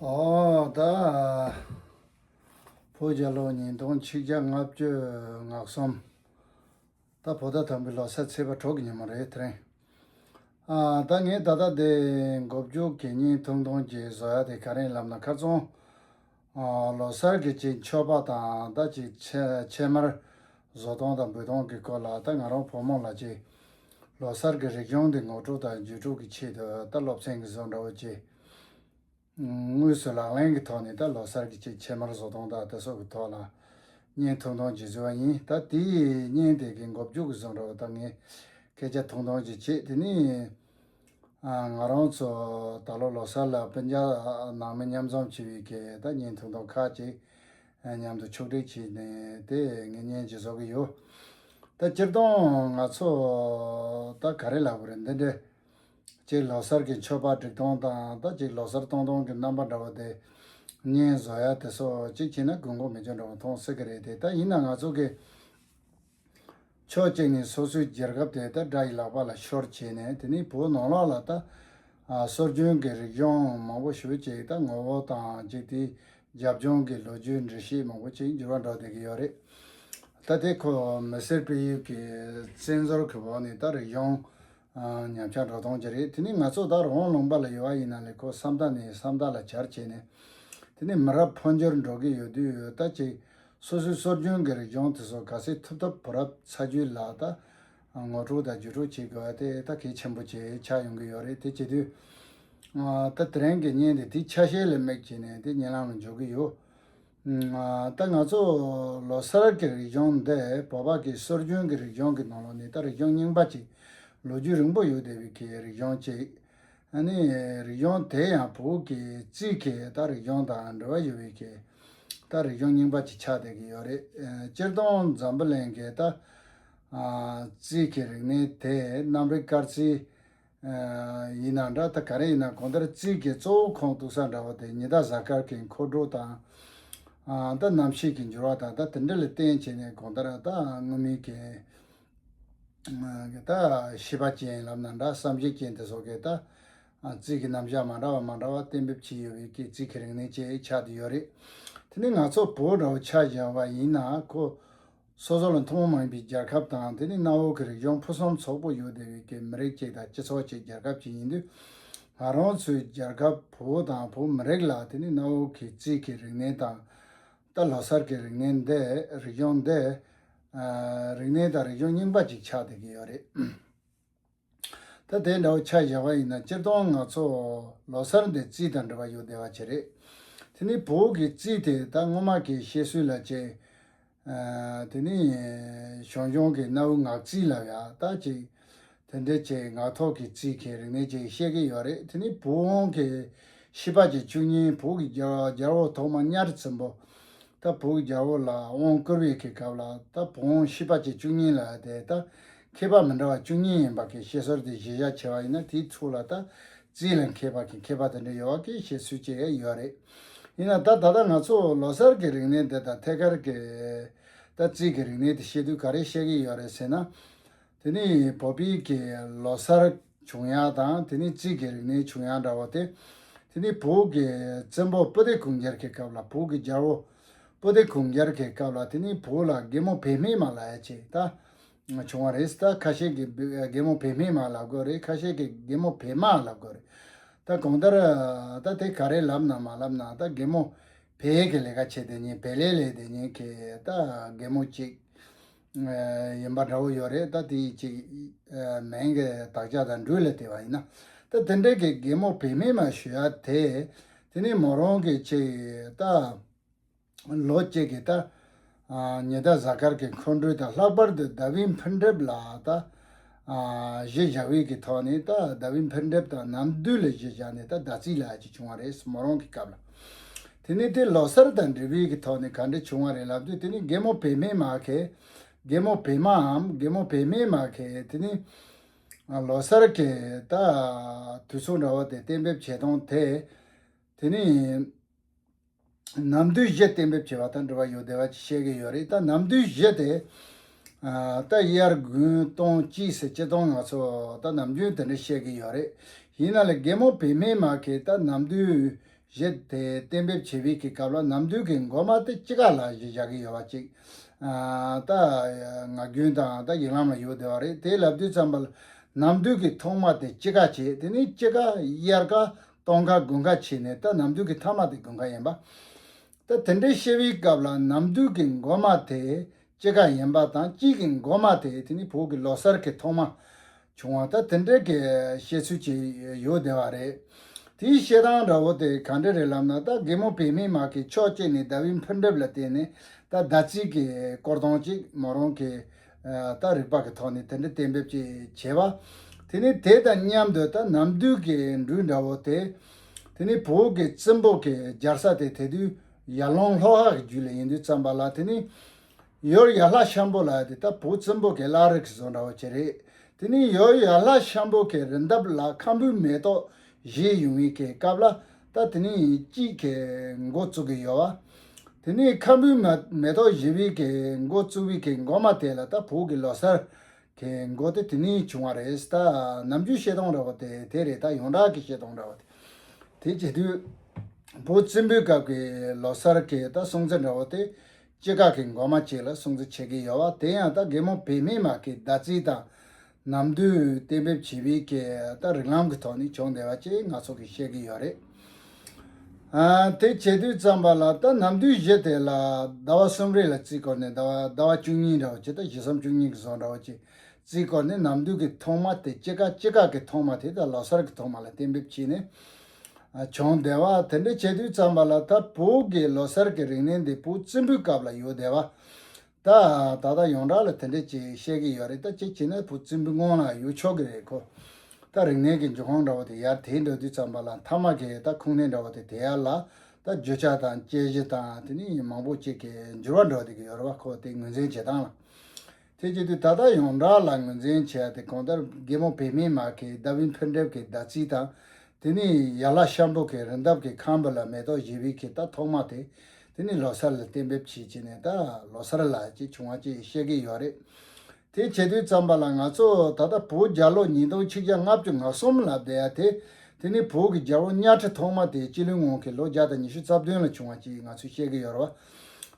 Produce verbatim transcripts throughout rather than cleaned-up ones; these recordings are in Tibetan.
ཨོ་ད། བོད་རྒྱལ་ལོ་ཉིས་སྟོང་ཆིག་བརྒྱ་ལྔ་བཅུ་ང་གསུམ། ད་བོད་ཟླ་དང་པོའི་ལོ་གསར་ཚེས་པ་དྲུག་གི་ཉིན་མོ་རེད་དེ་རིང་། ཨ་ད་ངས་ད་ལྟ་དེ་མགོ་མཇུག་གི་བརྙན་ཐུང་ཐུང་ཅིག་བཟོ་ཡ་དེ་ག་རེ་ལབ་ན། ཁ་སང་ཨ་ལོ་གསར་གྱི་ཅིག་མཆོད་པ་དང་ད་ཅིག་ཕྱེ་ཕྱེ་མར་བཟོ་སྟངས་དང་འབུལ་སྟངས་ཀྱི་སྐོར་ལ། ད་ང་རང་བུ་མོ་ལ་ཅིག་ལོ་གསར་གྱི་རིག་གཞུང་དེ་ངོ་སྤྲོད་དང་བརྒྱུད་སྤྲོད་ཀྱི་ཆེད་དུ་ད་སློབ་ཚན་གྱི་བཟོ་འདྲ་བོ་ཅིག་དངོས་སུ་ལག་ལེན་གྱི་ཐོག་ནས་ད་ལོ་གསར་གྱི་ཅིག་ཕྱེ་མར་བཟོ་སྟངས་དང་དེ་སོགས་ཀྱི་ཐོག་ལ་བརྙན་ཐུང་ཐུང་ཅིག་བཟོས་པ་ཡིན། ད་དེའི་བརྙན་དེ་གི་མགོ་མཇུག་གི་བཟོ་འདྲ་བོ་ད་ངས་སྐད་ཆ་ཐུང་ཐུང་ཅིག་བྱས། དེ་ནས་ཨ་ང་རང་ཚོ་ད་ལོ་ལོ་གསར་ལ་སྤུན་ཀྱག་ནང་མི་མཉམ་འཛོམས་བྱས་པའི་གི་ད་བརྙན་ཐུང་ཐུང་ཁག་ཅིག་མཉམ་དུ་ཕྱོགས་སྒྲིག་བྱས་ནས་དེ་ངས་བརྙན་ཅིག་བཟོ་གི་ཡོད། ད་སྤྱིར་བཏང་ང་ཚོ་ད་ག་རེ་ལབ་དགོས་རེད། འདི་འདྲའི་ཅིག་ལོ་གསར་གྱི་མཆོད་པ་སྒྲིག་སྟངས་དང་ད་ཅིག་ལོ་གསར་གཏོང་སྟངས་ཀྱི་རྣམ་པ་འདྲ་བོ་དེ་བརྙན་བཟོ་ཡ་དེ་སོགས་ཅིག་བྱས་ན་དགོས་མཁོ་མེད་ཀྱང་འདྲ་བོ་མཐོང་སྲིད་ཀྱི་རེད་དེ། ད་ཡིན་ན་ང་ཚོ་གི་ཕྱོགས་གཅིག་ནས་སོ་སོའི་རྒྱལ་ཁབ་དེ་ད་དགྲ་ཡི་ལག་པ་ལ་ཤོར་བྱས་ནས། དེ་ནས་བོད་ནང་ལོགས་ལ་ད་ཨ་སྲོལ་རྒྱུན་གྱི་རིག་གཞུང་མང་པོ་ཞིག་ཅིག་ད་ངོ་བོ་དང་ཅིག་དེའི་རྒྱབ་ལྗོངས་ཀྱི་ལོ་རྒྱུས་འགྲེལ་བཤད་མང་པོ་ཅིག་འགྱུར་བ་འགྲོ་བསྡད་ཀྱི་ཡོད་རེད། ད་དེ་ཁོ་མི་སེར་སྤེལ་ཡུལ་གྱི་བཙན་འཛུལ་གྱི་འོག་ནས་ད་རིག་གཞུང་ཨ་ཉམས་ཆག་འགྲོ་སྟངས་ཅིག་རེད། དེ་ནས་ང་ཚོ་ད་རང་དབང་ལུང་པ་ལ་ཡོད་པ་ཡིན་ན་ལས་ཁོ་ས་མཐའ་ནས་ས་མཐའ་ལ་གྱར་བྱས་ནས། དེ་ནས་མི་རབས་འཕོ་འགྱུར་འགྲོ་གི་ཡོད་དུས། ད་ཅིག་སོ་སོའི་སྲོལ་རྒྱུན་གྱི་རིག་གཞུང་དེ་ཚོ་ག་ཚོད་ཐུབ་ཐུབ་བུ་རབས་ཚ་རྒྱུད་ལ་ད་ངོ་སྤྲོད་དང་བརྒྱུད་སྤྲོད་བྱེད་དགོས་པ་དེ་ད་གལ་ཆེན་པོ་ཅིག་ཆགས་ཡོང་གི་ཡོད་རེད། དེ་བྱེད་དུས་ཨ་ད་དེ་རིང་གི་བརྙན་དེ་དེའི་ཆ་ཤས་ལ་དམིགས་བྱས་ནས་དེ་བརྙན་ལམ་ལ་འཇོག་གི་ཡོད། ཨ་ད་ང་ཚོ་ལོ་གསར་གྱི་རིག་གཞུང་འདི་བོད་པ་གི་སྲོལ་རྒྱུན་གྱི་རིག་གཞུང་གི་ནང་ལོགས་ནས་ད་རིག་གཞུང་རྙིང་པ་ཅིག་ལོ་རྒྱུས་རིང་པོ་ཡོད་བསྡད་པའི་གི་རིག་གཞུང་ཅིག་ཨ་ནི་རིག་གཞུང་དེ་ཡང་བོད་ཀྱི་རྩིས་ཀྱི་ད་རིག་གཞུང་དང་འབྲེལ་བ་ཡོད་པའི་གི་ད་རིག་གཞུང་རྙིང་པ་ཅིག་ཆགས་བསྡད་ཀྱི་ཡོད་རེད། ཨ་སྤྱིར་བཏང་འཛམ་བུ་གླིང་གི་ད་ཨ་རྩིས་ཀྱི་རིག་གནས་དེ་གནམ་རིག་སྐར་རྩིས་ཡིན་ན་འདྲ། ད་ག་རེ་ཡིན་ན་གང་ལྟར་རྩིས་ཀྱི་གཙོ་བོ་ཁུངས་གཏུགས་ས་འདྲ་བོ་དེ་ཉི་ཟླ་གཟའ་སྐར་གྱི་འཁོར་འགྲོས་དང་། ཨ་ད་གནམ་གཤིས་ཀྱི་འགྱུར་བ་དང་ད་དེ་འདྲ་ལ་བརྟེན་བྱས་ནས་གང་ལྟར་ད་སྔོན་མའི་གི་ཨ་ད་ཤེས་པ་ཅན་ལབ་ན་འདྲ། བསམ་གཞིག་ཅན་དེ་ཚོ་གིས་ད་ཨ་རྩིས་ཀྱི་རྣམ་གཞག་མ་འདྲ་བ་མ་འདྲ་བ་གཏན་འབེབས་བྱས་ཡོད་པའི་གི་རྩིས་ཀྱི་རིག་གནས་ཅིག་ཆགས་བསྡད་ཡོད་རེད། དེ་ནས་ང་ཚོ་བོད་འདྲ་བོ་ཆ་བཞག་པ་ཡིན་ན། ཁོ་སོ་སོ་ལ་མཐོང་མ་ཡིན་པའི་རྒྱལ་ཁབ་དང་། དེ་ནས་གནའ་བོ་གི་རིག་གཞུང་ཕུན་སུམ་ཚོགས་པོ་ཡོད་བསྡད་པའི་གི་མི་རིགས་ཅིག་དང་སྤྱི་ཚོགས་ཅིག་རྒྱལ་ཁབ་ཅིག་ཡིན་དུས། ང་རང་ཚོའི་རྒྱལ་ཁབ་བོད་དང་བོད་མི་རིགས་ལ་དེ་ནས་གནའ་བོ་གི་རྩིས་ཀྱི་རིག་གནས་དང་། ད་ལོ་གསར་གྱི་རིག་གནས་འདི། རིག་གཞུང་འདི་ཨ་རིག་གནས་དང་རིག་གཞུང་རྙིང་པ་ཅིག་ཆགས་བསྡད་ཀྱི་ཡོད་རེད། ད་དེ་འདྲ་བོ་ཆ་བཞག་པ་ཡིན་ན། སྤྱིར་བཏང་ང་ཚོ་ལོ་གསར་འདི་རྩིས་དང་འབྲེལ་བ་ཡོད་བསྡད་པ་ཅིག་རེད། དེ་ནི་བོད་ཀྱི་རྩིས་དེ་ད་སྔོན་མ་གི་བཤད་སྲོལ་ལ་བྱས། ཨ་དེ་ནི་ཞང་ཞུང་གི་གནའ་བོའི་ངག་རྩིས་ལ་ཡ་ད་ཅིག་དེ་འདྲ་ཅིག་ངག་ཐོག་གི་རྩིས་ཀྱི་རིག་གནས་ཅིག་བཤད་ཀྱི་ཡོད་རེད། དེ་ནི་བོད་དབང་གི་ཤེས་པ་ཅན་བཅུ་གཉིས། བོད་ཀྱི་རྒྱལ་རྒྱལ་པོ་ཐོག་མ་གཉའ་ཁྲི་བཙན་པོ། ད་བོད་ཀྱི་རྒྱལ་པོ་ལ་དབང་བསྐུར་བའི་གི་སྐབས་ལ་ད་བོད་དབང་ཤེས་པ་ཅན་བཅུ་གཉིས་ལ་དེ་ད་མཁས་པ་མི་འདྲ་བ་བཅུ་གཉིས་ཡིན་པ་གི་བཤད་སྲོལ་དེ་གཞི་བཞག་བྱས་པ་ཡིན་ན། དེའི་ཚུལ་ལ་ད་རྩིས་ལ་མཁས་པ་གི་མཁས་པ་དེ་འདྲ་ཡོད་པ་གི་བཤད་སྲོལ་ཅིག་ཡོད་རེད། ཡིན་ན་ད་ད་ལྟ་ང་ཚོ་ལོ་གསར་གྱི་རིག་གནས་འདི་དང་ཐད་ཀར་གྱི་ད་རྩིས་ཀྱི་རིག་གནས་དེ་བཤད་དུས་ག་རེ་བཤད་ཀྱི་ཡོད་རེད་ཟེར་ན། དེ་ནི་བོད་པའི་གི་ལོ་གསར་བྱུང་ཡ་དང་། དེ་ནི་རྩིས་ཀྱི་རིག་གནས་བྱུང་ཡ་འདྲ་བོ་དེ། དེ་ནི་བོད་ཀྱི་བཙན་པོ་སྤུ་ལྡེ་གུང་རྒྱལ་གྱི་སྐབས་ལ། བོད་ཀྱི་རྒྱལ་པོ་སྤུ་ལྡེ་གུང་རྒྱལ་གྱི་སྐབས་ལ་དེ་ནི་བོད་ལ་རྒན་མོ་བལ་སྨད་མ་ལབ་ཡ་ཅིག་ད་བྱུང་བ་རེད། ད་ཁ་ཤས་ཀྱིས་རྒན་མོ་བལ་སྨད་མ་ལབ་དགོས་རེད། ཁ་ཤས་ཀྱིས་རྒན་མོ་བལ་མ་ལབ་དགོས་རེད། ད་གང་ལྟར་ད་དེ་ག་རེ་ལབ་ན་མ་ལབ་ན། ད་རྒན་མོ་བལ་གྱི་ལས་ཀ་བྱེད་བསྡད་མཁན། བལ་ལས་ལས་བསྡད་མཁན་གྱི་ད་རྒན་མོ་ཅིག་ཨ་ཡིན་པ་འདྲ་བོ་ཡོད་རེད། ད་དེ་ཅིག་ཨ་མིང་གི་དག་ཆ་དང་འགྲོས་ལ་བལྟས་པ་ཡིན་ན། ད་དེ་འདྲའི་གི་རྒན་མོ་བལ་སྨད་མ་ཞུ་ཡ་དེ། དེ་ནི་མོ་རང་གི་ཅིག་ད་ལོ་གཅིག་གི་ད་ཨ་ཉི་ཟླ་གཟའ་སྐར་གྱི་འཁོར་འགྲོས་དང་། ལྷག་པར་དུ་ཟླ་བའི་འཕུར་འགྲིབ་ལ་ད་ཨ་གཞི་བཞག་པའི་གི་ཐོག་ནས། ད་ཟླ་བའི་འཕུར་འགྲིབ་དང་ནམ་དུས་ལ་གཞི་བཞག་ནས་ད་ཟླ་རྩིས་ལབ་ཡ་ཅིག་བྱུང་བ་རེད། མོ་རང་གི་སྐབས་ལ། དེ་ནས་དེ་ལོ་གསར་དང་འབྲེལ་བའི་གི་ཐོག་ནས་ག་འདྲ་བྱུང་བ་རེད་ལབ་དུས། དེ་ནི་རྒན་མོ་བལ་སྨད་མ་གིས། རྒན་མོ་བལ་མའམ་རྒན་མོ་བལ་སྨད་མ་གིས་དེ་ནི་ཨ་ལོ་གསར་གྱི་ད་དུས་ཚོད་འདྲ་བོ་དེ་གཏན་འབེབས་བྱེད་སྟངས་དེ། དེ་ནི་ནམ་དུས་བཞི་གཏན་འབེབས་བྱས་པ་དང་འབྲེལ་བ་ཡོད་བསྡད་པ་ཅིག་བཤད་ཀྱི་ཡོད་རེད། ད་ནམ་དུས་བཞི་དེ་ཨ་ད་དབྱར་དགུན་སྟོན་དཔྱིད་ཟེར། སྤྱིར་བཏང་ང་ཚོ་ད་ནམ་རྒྱུན་དེ་འདྲ་བཤད་ཀྱི་ཡོད་རེད། ཡིན་ན་ལས་རྒན་མོ་བལ་སྨད་མ་གིས་ད་ནམ་དུས་ བཞི་དེ་གཏན་འབེབས་བྱེད་པའི་གི་སྐབས་ལ་ནམ་དུས་ཀྱི་འགོ་མ་དེ་དཔྱིད་ཀ་ལ་བཞག་གི་ཡོད་པ་ཅིག་ཨ་ད་ངག་རྒྱུན་དང་ད་ཡིག་ལམ་ལ་ཡོད་བསྡད་པ་རེད། དེ་ལབ་དུས་ཙམ་པ་ལ་ནམ་དུས་ཀྱི་ཐོག་མ་དེ་དཔྱིད་ཀ་བྱས། དེ་ནས་དཔྱིད་ཀ་དབྱར་ཁ་སྟོན་ཁ་དགུན་ཁ་བྱས་ནས་ད་ནམ་དུས་ཀྱི་ཐ་མ་དེ་དགུན་ཁ་ཡིན་པ། ད་དེ་འདྲའི་བཤད་པའི་སྐབས་ལ་ནམ་དུས་ཀྱི་འགོ་མ་དེ་དཔྱིད་ཀ་ཡིན་པ་དང་དཔྱིད་ཀྱི་འགོ་མ་དེ་དེ་ནི་བོད་ཀྱི་ལོ་གསར་གྱི་ཐོག་མ་བྱུང་བ་ད་དེ་འདྲའི་གི་བཤད་ཚུལ་ཅིག་ཡོད་བསྡད་པ་རེད། དེའི་བཤད་སྟངས་འདྲ་བོ་དེ་ག་འདྲ་རེད་ལབ་ན། ད་རྒན་མོ་བེ་མིག་མ་གིས་ཕྱོགས་གཅིག་ནས་ཟླ་བའི་འཕུར་འགྲིབ་ལ་བརྟེན་ནས་ད་ཟླ་རྩིས་ཀྱི་སྐོར་སྟོན་ཅིག་མོ་རང་གི་ད་རིག་པ་གི་ཐོག་ནས་དེ་འདྲ་གཏན་འབེབས་ཅིག་བྱས་པ། དེ་ནི་དེ་དང་མཉམ་དུ་ད་ནམ་དུས་ཀྱི་འགྲོས་འདྲ་བོ་དེ། དེ་ནི་བོད་ཀྱི་བཙུན་པོ་གི་རྒྱལ་ས་དེ་དེ་དུས་ཡར་ཀླུང་ལྷོ་ཁ་གི་རྒྱུད་ལ་ཡིན་དུས་ཙམ་པ་ལ། དེ་ནི་ཡུལ་ཡར་ལྷ་ཤམ་པོ་ལ་དེ་ད་བོད་བཙུན་པོ་གི་བླ་རི་གི་བཟོ་འདྲ་བོ་ཅིག་རེད། དེ་ནི་ཡུལ་ཡར་ལྷ་ཤམ་པོ་གི་རི་འདབས་ལ་ཁམ་བུའི་མེ་ཏོག་བཞད་ཡོང་བའི་གི་སྐབས་ལ། ད་དེ་ནི་དཔྱིད་ཀྱི་འགོ་བཙུགས་ཀྱི་ཡོད་པ། དེ་ནི་ཁམ་བུའི་མེ་མེ་ཏོག་བཞད་པའི་གི་འགོ་བཙུགས་པའི་གི་འགོ་མ་དེ་ལ་ད་བོད་ཀྱི་ལོ་གསར་གི་འགོ་དེ་དེ་ནས་བྱུང་བ་རེད། ད་ནམ་རྒྱུན་བཤད་སྟངས་འདྲ་བོ་དེ་དེ་རེད། ད་ཡོངས་གྲགས་ཀྱི་བཤད་སྟངས་འདྲ་བོ་དེ། དེ་བྱེད་དུས་བོད་བཙུན་པོའི་སྐབས་ཀྱི་ལོ་གསར་གྱི་ད་སྲུང་བརྩི་འདྲ་བོ་དེ་དཔྱིད་ཀ་གི་འགོ་མ་ཅིག་ལ་སྲུང་བརྩི་བྱེད་ཀྱི་ཡོད་པ། དེ་ཡང་ད་རྒན་མོ་བེ་མིག་མ་གིས་ཟླ་རྩིས་དང་ནམ་དུས་གཏན་འབེབས་བྱེད་པའི་གི་ད་རིགས་ལམ་གྱི་ཐོག་ནས་བྱུང་བསྡད་པ་ཅིག་ང་ཚོ་གིས་བཤད་ཀྱི་ཡོད་རེད། ཨ་དེ་བྱེད་དུས་ཙམ་པ་ལ་ད་ནམ་དུས་བཞི་དེ་ལ་ཟླ་བ་གསུམ་རེ་ལ་རྩིས་བསྐོར་ནས། ཟླ་བ་ཟླ་བ་བཅུ་གཉིས་འདྲ་བོ་ཅིག་ད་བཞི་གསུམ་བཅུ་གཉིས་ཀྱི་བཟོ་འདྲ་བོ་ཅིག་རྩིས་བསྐོར་ནས་ནམ་དུས་ཀྱི་ཐོག་མ་དེ་དཔྱིད་ཀ་དཔྱིད་ཀ་གི་ཐོག་མ་དེ་ད་ལོ་གསར་གྱི་ཐོག་མ་ལ་གཏན་འབེབས་བྱས་ནས་ཨ་བྱུང་བསྡད་པ། དེ་འདྲ་བྱེད་དུས་ཙམ་པ་ལ་ད་བོད་ཀྱི་ལོ་གསར་གྱི་རིག་གནས་འདི་བོད་བཙུན་པོའི་སྐབས་ལ་ཡོད་བསྡད་པ། ད་ད་ལྟ་ཡོངས་གྲགས་ལ་དེ་འདྲ་ཅིག་བཤད་ཀྱི་ཡོད་རེད། ད་ཅིག་བྱས་ན་བོད་བཙུན་པོའི་སྔོན་ལ་ཡོད་ཆོག་གི་རེད་ཁོ། ད་རིག་གནས་ཀྱི་འབྱུང་ཁུངས་འདྲ་བོ་དེ་ཡར་དེད་འགྲོ་དུས་ཙམ་པ་ལ་མཐའ་མ་གི་ད་ཁུངས་སྣེ་འདྲ་བོ་དེ་དེད་ཡ་ལ་ད་རྒྱུ་ཆ་དང་དཔྱད་གཞི་དང་དེ་ནི་མང་པོ་ཅིག་གི་འགྱུར་བ་འགྲོ་བསྡད་ཀྱི་ཡོད་རེད་བ། ཁོ་དེ་ངོས་འཛིན་བྱེད་སྟངས་ལ། དེ་བྱེད་དུས་ད་ལྟ་ཡོངས་གྲགས་ལ་ངོས་འཛིན་བྱས་ཏེ་གང་ལྟར་རྒན་མོ་བེ་མིག་མ་གི་ཟླ་བའི་འཕུར་འགྲིབ་ཀྱི་ཟླ་རྩིས་དང་། དེ་ནས་ཡར་ལྷ་ཤམ་པོ་གི་རི་འདབས་ཀྱི་ཁམ་བུ་ལ་མེ་ཏོག་བཞད་པའི་གི་ད་ཐོག་མ་དེ། དེ་ནས་ལོ་གསར་ལ་གཏན་འབེབས་བྱས་བྱས་ནས་ད་ལོ་གསར་ལ་ཅིག་བྱུང་བ་ཅིག་བཤད་ཀྱི་ཡོད་རེད། དེ་བྱེད་དུས་ཙམ་པ་ལ་ང་ཚོ་ད་ལྟ་བོད་རྒྱལ་ལོ་ཉིས་སྟོང་ཆིག་བརྒྱ་ལྔ་བཅུ་ང་གསུམ་ལབ་བསྡད་ཡ་དེ། དེ་ནི་བོད་ཀྱི་རྒྱལ་པོ་གཉའ་ཁྲི་ཐོག་མ་དེ་སྤྱི་ལོའི་སྔོན་གྱི་ལོ་བརྒྱ་དང་ཉི་ཤུ་རྩ་བདུན་ལ་བྱུང་བ་ཅིག་ང་ཚོས་བཤད་ཀྱི་ཡོད་རེད་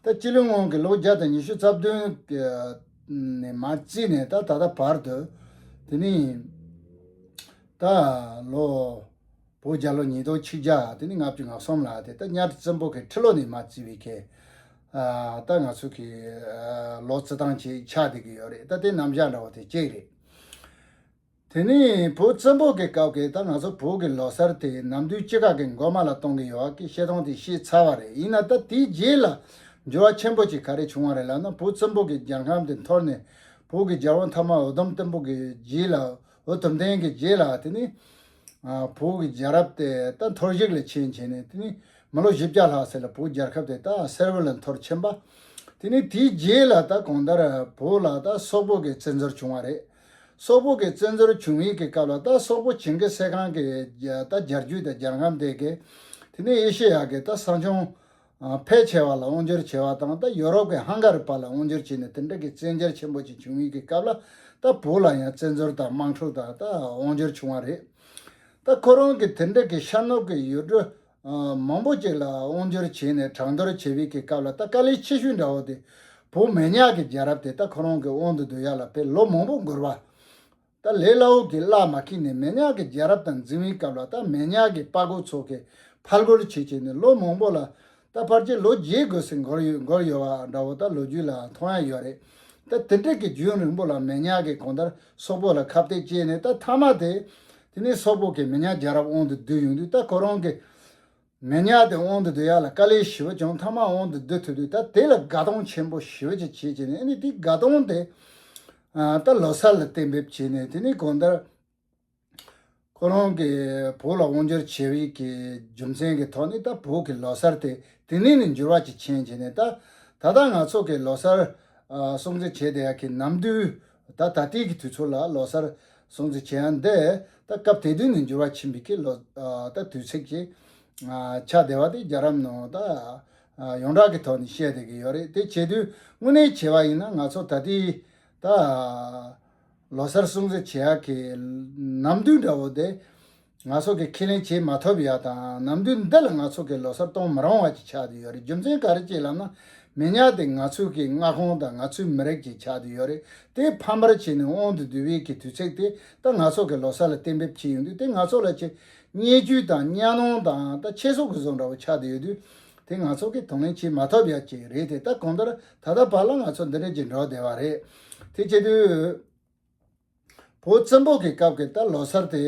བ། ད་སྤྱི་ལོའི་སྔོན་གྱི་ལོ་བརྒྱ་དང་ཉི་ཤུ་རྩ་བདུན་ནས་མར་བརྩིས་ནས་ད་ད་ལྟ་བར་དུ། དེ་ནི་ད་ལོ་བོད་རྒྱལ་ལོ་ཉིས་སྟོང་ཆིག་བརྒྱ་དེ་ནི་ལྔ་བཅུ་ང་གསུམ་ལ་དེ་ད་གཉའ་ཁྲི་བཙན་པོ་གི་ཁྲི་ལོ་ནས་མར་བརྩིས་པའི་གི་ཨ་ད་ང་ཚོ་གི་ཨ་ལོ་རྩི་སྟངས་ཅིག་ཆགས་བསྡད་ཀྱི་ཡོད་རེད། ད་དེ་རྣམ་གཞག་འདྲ་བོ་དེ་གཅིག་རེད། དེ་ནས་བོད་བཙན་པོ་གི་སྐབས་ཀྱི་ད་ང་ཚོ་བོད་ཀྱི་ལོ་གསར་དེ་ནམ་དུས་དཔྱིད་ཀ་གི་འགོ་མ་ལ་གཏོང་གི་ཡོད་པ་གི་བཤད་སྟངས་དེ་བཤད་ཚར་བ་རེད། ཡིན་ན་ད་དེའི་རྗེས་ལ་འགྱུར་བ་ཆེན་པོ་ཅིག་ག་རེ་བྱུང་བ་རེད་ལབ་ན། བོད་བཙན་པོ་གི་རྒྱལ་ཁམས་དེ་འཐོར་ནས་བོད་ཀྱི་རྒྱལ་པོ་མཐའ་མ་འུ་དུམ་བརྟན་པོ་གི་རྗེས་ལ། འུ་དུམ་བརྟན་གྱི་རྗེས་ལ་དེ་ནི་ཨ་བོད་ཀྱི་རྒྱལ་རབས་དེ་ད་འཐོར་ཞིག་ལ་ཕྱིན་བྱས་ནས། དེ་ནི་མི་ལོ་བཞི་བརྒྱ་ལྷག་ཙམ་ལ་བོད་རྒྱལ་ཁབ་དེ་ད་གསལ་བོ་ལ་འཐོར་ཕྱིན་པ། དེ་ནི་དེའི་རྗེས་ལ་ད་གང་ལྟར་བོད་ལ་ད་སོག་པོ་གི་བཙན་འཛུལ་བྱུང་བ་རེད། སོག་པོ་གི་བཙན་འཛུལ་བྱུང་བའི་གི་སྐབས་ལ་ད་སོག་པོ་ཇིང་གི་སེ་ཁང་གི་ད་རྒྱལ་རྒྱུད་དང་རྒྱལ་ཁམས་དེ་གི་དེ་ནི་ཨེ་ཤེ་ཡ་གི་ད་ས་ཁྱོན་ཕལ་ཆེ་བ་ལ་དབང་སྒྱུར་བྱས་པ་དང་། ད་ཡོ་རོབ་ཀྱི་ཧང་ག་རི་པ་ལ་དབང་སྒྱུར་བྱས་ནས་དེ་འདྲ་གི་བཙན་རྒྱལ་ཆེན་པོ་ཅིག་བྱུང་བའི་གི་སྐབས་ལ། ད་བོད་ལ་ཡང་བཙན་འཛུལ་དང་དམག་འཁྲུག་དང་ད་དབང་སྒྱུར་བྱུང་བ་རེད། ད་ཁོ་རང་གི་དེ་འདྲ་གི་ཤར་ནུབ་ཀྱི་ཡུལ་གྲུ་མང་པོ་ཅིག་ལ་དབང་སྒྱུར་བྱས་ནས་གྲངས་ཐོར་བྱེད་པའི་གི་སྐབས་ལ། ད་དཀའ་ལས་ཆེ་ཤོས་འདྲ་བོ་དེ་བོད་མེ་ཉག་གི་རྒྱལ་རབས་དེ་ད་ཁོ་རང་གི་དབང་དུ་བསྡུ་ཡ་ལ་དཔེ་ལོ་མང་པོ་འགོར་བ། ད་ལས་སླ་བོ་གི་གླ་མ་འཁྱེར་ནས་མེ་ཉག་གི་རྒྱལ་རབས་དང་འཛིང་བའི་སྐབས་ལ། ད་མེ་ཉག་གི་དཔའ་རྒོད་ཚོ་གིས་ཕར་རྒོལ་བྱས་བྱས་ནས་ལོ་མང་པོ་ལ། ད་ཕལ་ཆེར་ལོ་བརྒྱད་དགུ་ཙམ་འགོར་ཡོད་འགོར་ཡོད་པ་འདྲ་བོ་ད་ལོ་རྒྱུས་ལ་མཐོང་ཡ་ཡོད་རེད། ད་དེ་འདྲ་གི་རྒྱུན་རིང་པོ་ལ་མེ་ཉག་གིས་གང་ལྟར་སོག་པོ་ལ་ཁ་གཏད་བཅད་ནས། ད་མཐའ་མ་དེ་དེ་ནས་སོག་པོ་གིས་མེ་ཉག་རྒྱལ་རབས་དབང་དུ་བསྡུས་ཡོང་དུས། ད་ཁོ་རང་གི་མེ་ཉག་དེ་དབང་དུ་བསྡུ་ཡ་ལ་དཀའ་ལས་ཞེ་པོ་བྱུང་། མཐའ་མ་དབང་དུ་བསྡུ་ཐུབ་དུས་ད་དེ་ལ་དགའ་སྟོན་ཆེན་པོ་ཞེ་པོ་ཅིག་བྱས་བྱས་ནས། ཨ་ནི་དེ་དགའ་སྟོན་དེ་ཨ་ད་ལོ་གསར་ལ་གཏན་འབེབས་བྱས་ནས། དེ་ནས་གང་ལྟར་ཁོ་རང་གིས་བོད་ལ་དབང་སྒྱུར་བྱས་པའི་གི་རྒྱུ་མཚན་གྱི་ཐོག་ནས་ད་བོད་ཀྱི་ལོ་གསར་དེ་དེ་ནས་ནི་འགྱུར་བ་ཅིག་ཕྱིན་བྱས་ནས། ད་ད་ལྟ་ང་ཚོ་གི་ལོ་གསར་ཨ་སྲུང་བརྩི་བྱས་བསྡད་ཡ་གི་ནམ་དུས། ད་ད་ལྟའི་གི་དུས་ཚོད་ལ་ལོ་གསར་སྲུང་བརྩི་བྱེད་ཡ་འདི་ད་སྐབས་དེ་དུས་ནས་འགྱུར་བ་ཕྱིན་པའི་གི་ལོ་ཨ་ད་དུས་ཚིགས་ཅིག་ཨ་ཆགས་བསྡད་པ་དེ་རྒྱལ་རབས་ནང་ད་ཨ་ཡོངས་གྲགས་ཀྱི་ཐོག་ནས་བཤད་བསྡད་ཀྱི་ཡོད་རེད། དེ་བྱེད་དུས་དངོས་གནས་བྱས་པ་ཡིན་ན་ང་ཚོ་ད་ལྟའི་ད་ལོ་གསར་སྲུང་བརྩི་བྱེད་ཡ་གི་ནམ་དུས་འདྲ་བོ་དེ་ ང་ཚོ་གི་ཁས་ལེན་བྱེད་མ་ཐུབ་ཡ་དང་། ནམ་དུས་འདི་ལ་ང་ཚོ་གི་ལོ་གསར་གཏོང་མི་རུང་བ་ཅིག་ཆགས་བསྡད་ཡོད་རེད། རྒྱུ་མཚན་ག་རེ་ཅིག་ལབ་ན། མི་ཉག་དེ་ང་ཚོའི་གི་མངའ་ཁོངས་དང་ང་ཚོའི་མི་རིགས་ཅིག་ཆགས་བསྡད་ཡོད་རེད། དེ་ཕམ་པར་བྱས་ནས་དབང་དུ་བསྡུ་བའི་གི་དུས་ཚིགས་དེ་ད་ང་ཚོ་གི་ལོ་གསར་ལ་གཏན་འབེབས་བྱས་ཡོང་དུས། དེ་ང་ཚོ་ལ་ཅིག་བརྙས་བཅོས་དང་གཉའ་གནོན་དང་ད་ཆེ་སོགས་ཀྱི་བཟོ་འདྲ་བོ་ཆགས་བསྡད་ཡོད་དུས། དེ་ང་ཚོ་གི་དང་ལེན་བྱེད་མ་ཐུབ་ཡ་ཅིག་རེད་དེ། ད་གང་ལྟར་ད་ལྟ་བར་ལ་ང་ཚོ་འདི་འདྲ་ཅིག་འགྲོ་བསྡད་པ་རེད། དེ་བྱེད་དུས། བོད་བཙན་པོ་གི་སྐབས་ཀྱི་ད་ལོ་གསར་དེ།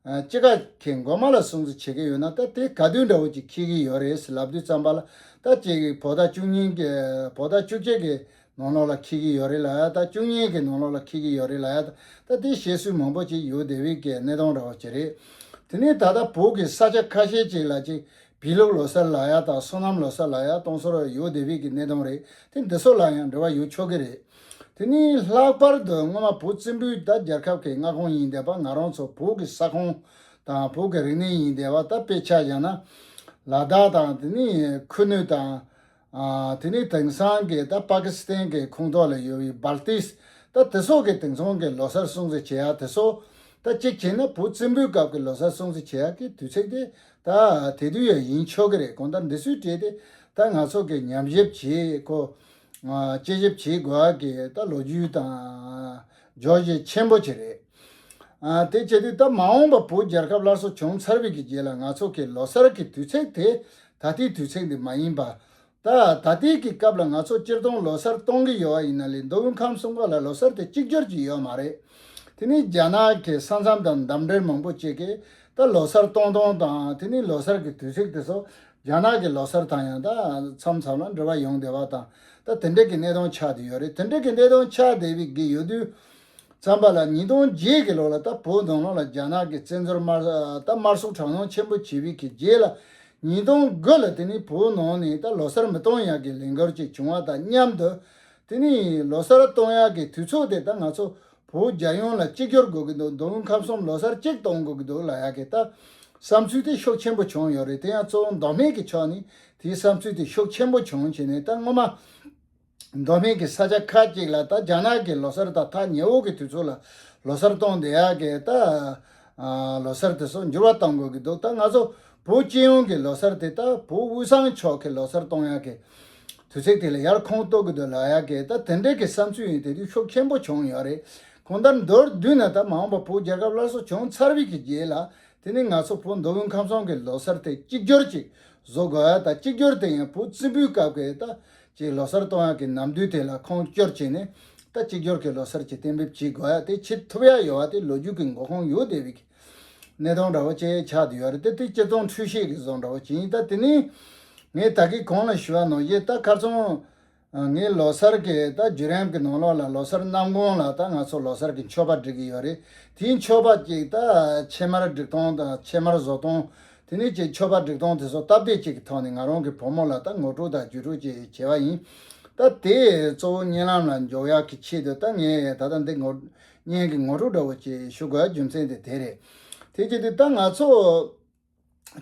ཨ། དཔྱིད་ཀ་གི་འགོ་མ་ལ་སྲུང་བརྩི་བྱེད་ཀྱི་ཡོད་ན། ད་དེ་ག་དུས་འདྲ་བོ་ཅིག་འཁེལ་གྱི་ཡོད་རེད་ཟེར་ལབ་དུས་ཙམ་པ་ལ། ད་ཅིག་བོད་ཟླ་བཅུ་གཉིས་ཀྱི། བོད་ཟླ་བཅུ་གཅིག་གི་ནང་ལོགས་ལ་འཁེལ་གྱི་ཡོད་རེད་ལབ་ཡ། ད་བཅུ་གཉིས་ཀྱི་ནང་ལོགས་ལ་འཁེལ་གྱི་ཡོད་རེད་ལབ་ཡ། ད་དེ་བཤད་སྲོལ་མང་པོ་ཅིག་ཡོད་བསྡད་པའི་གི་གནས་སྟངས་འདྲ་བོ་ཅིག་རེད། དེ་ནས་ད་ལྟ་བོད་ཀྱི་ས་ཆ་ཁ་ཤས་ཅིག་ལ་ཅིག་བོད་ལུགས་ལོ་གསར་ལབ་ཡ་དང་སོ་ནམ་ལོ་གསར་ལབ་ཡ་གཏོང་སྲོལ་ཡོད་བསྡད་པའི་གི་གནས་སྟངས་རེད། དེ་འདི་ཚོ་ལ་ཡང་འབྲེལ་བ་ཡོད་ཆོག་གི་རེད། དེ་ནས་ལྷག་པར་དུ་སྔོན་མ་བོད་བཙན་པོའི་ད་རྒྱལ་ཁབ་ཀྱི་མངའ་ཁོངས་ཡིན་བསྡད་པ། ང་རང་ཚོ་བོད་ཀྱི་ས་ཁོངས་དང་བོད་ཀྱི་རིག་གནས་ཡིན་བསྡད་པ། ད་དཔེ་ཆ་བཞག་ན་ལ་དྭགས་དང་། དེ་ནས་ཁུ་ནུ་དང་། ཨ། དེ་ནས་དེང་སང་གི་ད་པ་ཀི་སི་ཐན་གྱི་ཁོངས་གཏོགས་ལ་ཡོད་པའི་སྦལ་ཏིས། ད་དེ་ཚོ་གི་དེང་སང་གི་ལོ་གསར་སྲུང་བརྩི་བྱེད་ཡ་དེ་ཚོ། ད་གཅིག་བྱས་ན་བོད་བཙན་པོའི་སྐབས་ཀྱི་ལོ་གསར་སྲུང་བརྩི་བྱེད་ཡ་གི་དུས་ཚིགས་དེ་ད་དེ་དུས་ཡང་ཡིན་ཆོག་གི་རེད། གང་ལྟར་འདི་ཚོའི་གྲས་དེ་ད་ང་ཚོ་གི་ཉམས་ཞིབ་བྱེད་དགོས། ཨ། དཔྱད་ཞིབ་བྱེད་དགོས་ཡ་གི་ད་ལོ་རྒྱུས་དང་འཇོག་བྱེད་ཆེན་པོ་ཅིག་རེད། ཨ། དེ་བྱེད་དུས་ད་མ་འོངས་པ་བོད་རྒྱལ་ཁབ་སླར་གསོ་བྱུང་ཚར་བའི་གི་རྗེས་ལ་ང་ཚོ་གི་ལོ་གསར་གྱི་དུས་ཚིགས་དེ་ད་ལྟའི་དུས་ཚིགས་འདི་མ་ཡིན་པ། ད་ད་ལྟའི་གི་སྐབས་ལ་ང་ཚོ་སྤྱིར་བཏང་ལོ་གསར་གཏོང་གི་ཡོད་པ་ཡིན་ན་ལས། མདོ་དབུས་ཁམས་གསུམ་ཁག་ལ་ལོ་གསར་དེ་གཅིག་གྱུར་གྱི་ཡོད་མ་རེད། དེ་ནས་རྒྱ་ནག་གི་ས་མཚམས་དང་འདབས་འབྲེལ་མང་པོ་ཅིག་གིས་ད་ལོ་གསར་གཏོང་སྟངས་དང་། དེ་ནས་ལོ་གསར་གྱི་དུས་ཚིགས་དེ་ཚོ་རྒྱ་ནག་གི་ལོ་གསར་དང་ཡང་ད་མཚམས་མཚམས་ལ་འབྲེལ་བ་ཡོང་བསྡད་པ་དང་། ད་དེ་འདྲ་གི་གནས་སྟངས་ཆགས་བསྡད་ཡོད་རེད། དེ་འདྲ་གི་གནས་སྟངས་ཆགས་བསྡད་པའི་གི་ཡོད་དུས་ཙམ་པ་ལ། ཉིས་སྟོང་བརྒྱད་གི་ལོ་ལ་ད་བོད་ནང་ལོགས་ལ་རྒྱ་ནག་གི་བཙན་འཛུལ་དམར། ད་དམར་གསོད་དྲག་གནོན་ཆེན་པོ་བྱས་པའི་གི་རྗེས་ལ། ཉིས་སྟོང་དགུ་ལ་དེ་ནི་བོད་ནང་ནས་ད་ལོ་གསར་མི་གཏོང་ཡག་གི་ལས་འགུལ་ཅིག་བྱུང་བ་དང་མཉམ་དུ། དེ་ནི་ལོ་གསར་གཏོང་ཡག་གི་དུས་ཚོད་དེ་ད་ང་ཚོ་བོད་རྒྱལ་ཡོངས་ལ་གཅིག་གྱུར་དགོས་ཀྱི་འདུག་མདོ་དབུས་ཁམས་གསུམ་ལོ་གསར་གཅིག་གཏོང་དགོས་ཀྱི་འདུག་ལབ་ཡག་གི་ད་བསམ་ཚུལ་དེ་ཤུགས་ཆེན་པོ་བྱུང་ཡོད་རེད། དེ་ཡང་གཙོ་བོ་མདོ་སྨད་ཀྱི་ཕྱོགས་ནས་དེའི་བསམ་ཚུལ་དེ་ཤུགས་ཆེན་པོ་བྱུང་བྱས་ནས། ད་སྔོན་མ་མདོ་སྨད་ཀྱི་ས་ཆ་ཁག་ཅིག་ལ་ད་རྒྱ་ནག་གི་ལོ་གསར་དང་ཐག་ཉེ་བོ་གི་དུས་ཚོད་ལ་ལོ་གསར་གཏོང་བསྡད་ཡག་གི་ད། ཨ། ལོ་གསར་དེ་ཚོ་འགྱུར་བ་གཏོང་དགོས་ཀྱི་འདུག་ད་ང་ཚོ་བོད་སྤྱི་ཡོངས་ཀྱི་ལོ་གསར་དེ་ད་བོད་དབུས་གཙང་ཕྱོགས་ཀྱི་ལོ་གསར་གཏོང་ཡག་གི་དུས་ཚིགས་དེ་ལ་ཡར་ཁོངས་གཏོགས་ཀྱི་འདུག་ལབ་ཡག་གི་ད་དེ་འདྲའི་གི་བསམ་ཚུལ་ཡིན། དེ་དུས་ཤུགས་ཆེན་པོ་བྱུང་ཡོད་རེད། གང་ལྟར་མདོར་བསྡུས་ན་ད་མ་འོངས་པ་བོད་རྒྱལ་ཁབ་སླར་གསོ་བྱུང་ཚར་བའི་གི་རྗེས་ལ། དེ་ནི་ང་ཚོ་བོད་མདོ་དབུས་ཁམས་གསུམ་གྱི་ལོ་གསར་དེ་གཅིག་གྱུར་ཅིག་བཟོ་དགོས་ཡ་དང་། གཅིག་གྱུར་དེ་ཡང་བོད་བཙན་པོའི་སྐབས་ཀྱི་ད་ཅིག་ལོ་གསར་གཏོང་ཡག་གི་ནམ་དུས་དེ་ལ་ཁུངས་སྐྱོར་བྱས་ནས། ད་གཅིག་གྱུར་གྱི་ལོ་གསར་ཅིག་གཏན་འབེབས་བྱེད་དགོས་ཡ་དེ་བྱེད་ཐུབ་ཡ་ཡོད་པ་དེ་ལོ་རྒྱུས་ཀྱི་འགོ་ཁུངས་ཡོད་བསྡད་པའི་གནས་སྟངས་འདྲ་བོ་ཅིག་ཆགས་བསྡད་ཡོད་རེད། དེ་དེ་སྤྱིར་བཏང་འཁྲུལ་བཤད་ཀྱི་བཟོ་འདྲ་བོ་ཅིག་ཡིན། ད་དེ་ནི་ངས་ད་གིན་གོང་ལ་ཞུ་བ་ནང་བཞིན། ད་ཁ་སང་ངས་ལོ་གསར་གྱི་ད་བརྒྱུད་རིམ་གྱི་ནང་ལོགས་ལ་ལོ་གསར་གནམ་གང་ལ་ད་ང་ཚོ་ལོ་གསར་གྱི་མཆོད་པ་སྒྲིག་གི་ཡོད་རེད། དེའི་མཆོད་པ་ཅིག་ད་ཕྱེ་མར་སྒྲིག་སྟངས་དང་ཕྱེ་མར་བཟོ་སྟངས། དེ་ནས་ཅིག་མཆོད་པ་སྒྲིག་སྟངས་དེ་ཚོ་སྟབས་བདེ་ཅིག་གི་ཐོག་ནས་ང་རང་གི་བུ་མོ་ལ་ད་ངོ་སྤྲོད་དང་བརྒྱུད་སྤྲོད་ཅིག་བྱས་པ་ཡིན། ད་དེ་གཙོ་བོ་བརྙན་ལམ་ལ་འཇོག་ཡག་གི་ཆེད་དུ་ད་ངས་ད་ལྟ་འདི་ངོ་བརྙན་གྱི་ངོ་སྤྲོད་འདྲ་བོ་ཅིག་ཞུ་དགོས་རྒྱུ་མཚན་དེ་དེ་རེད། དེ་བྱེད་དུས་ད་ང་ཚོ་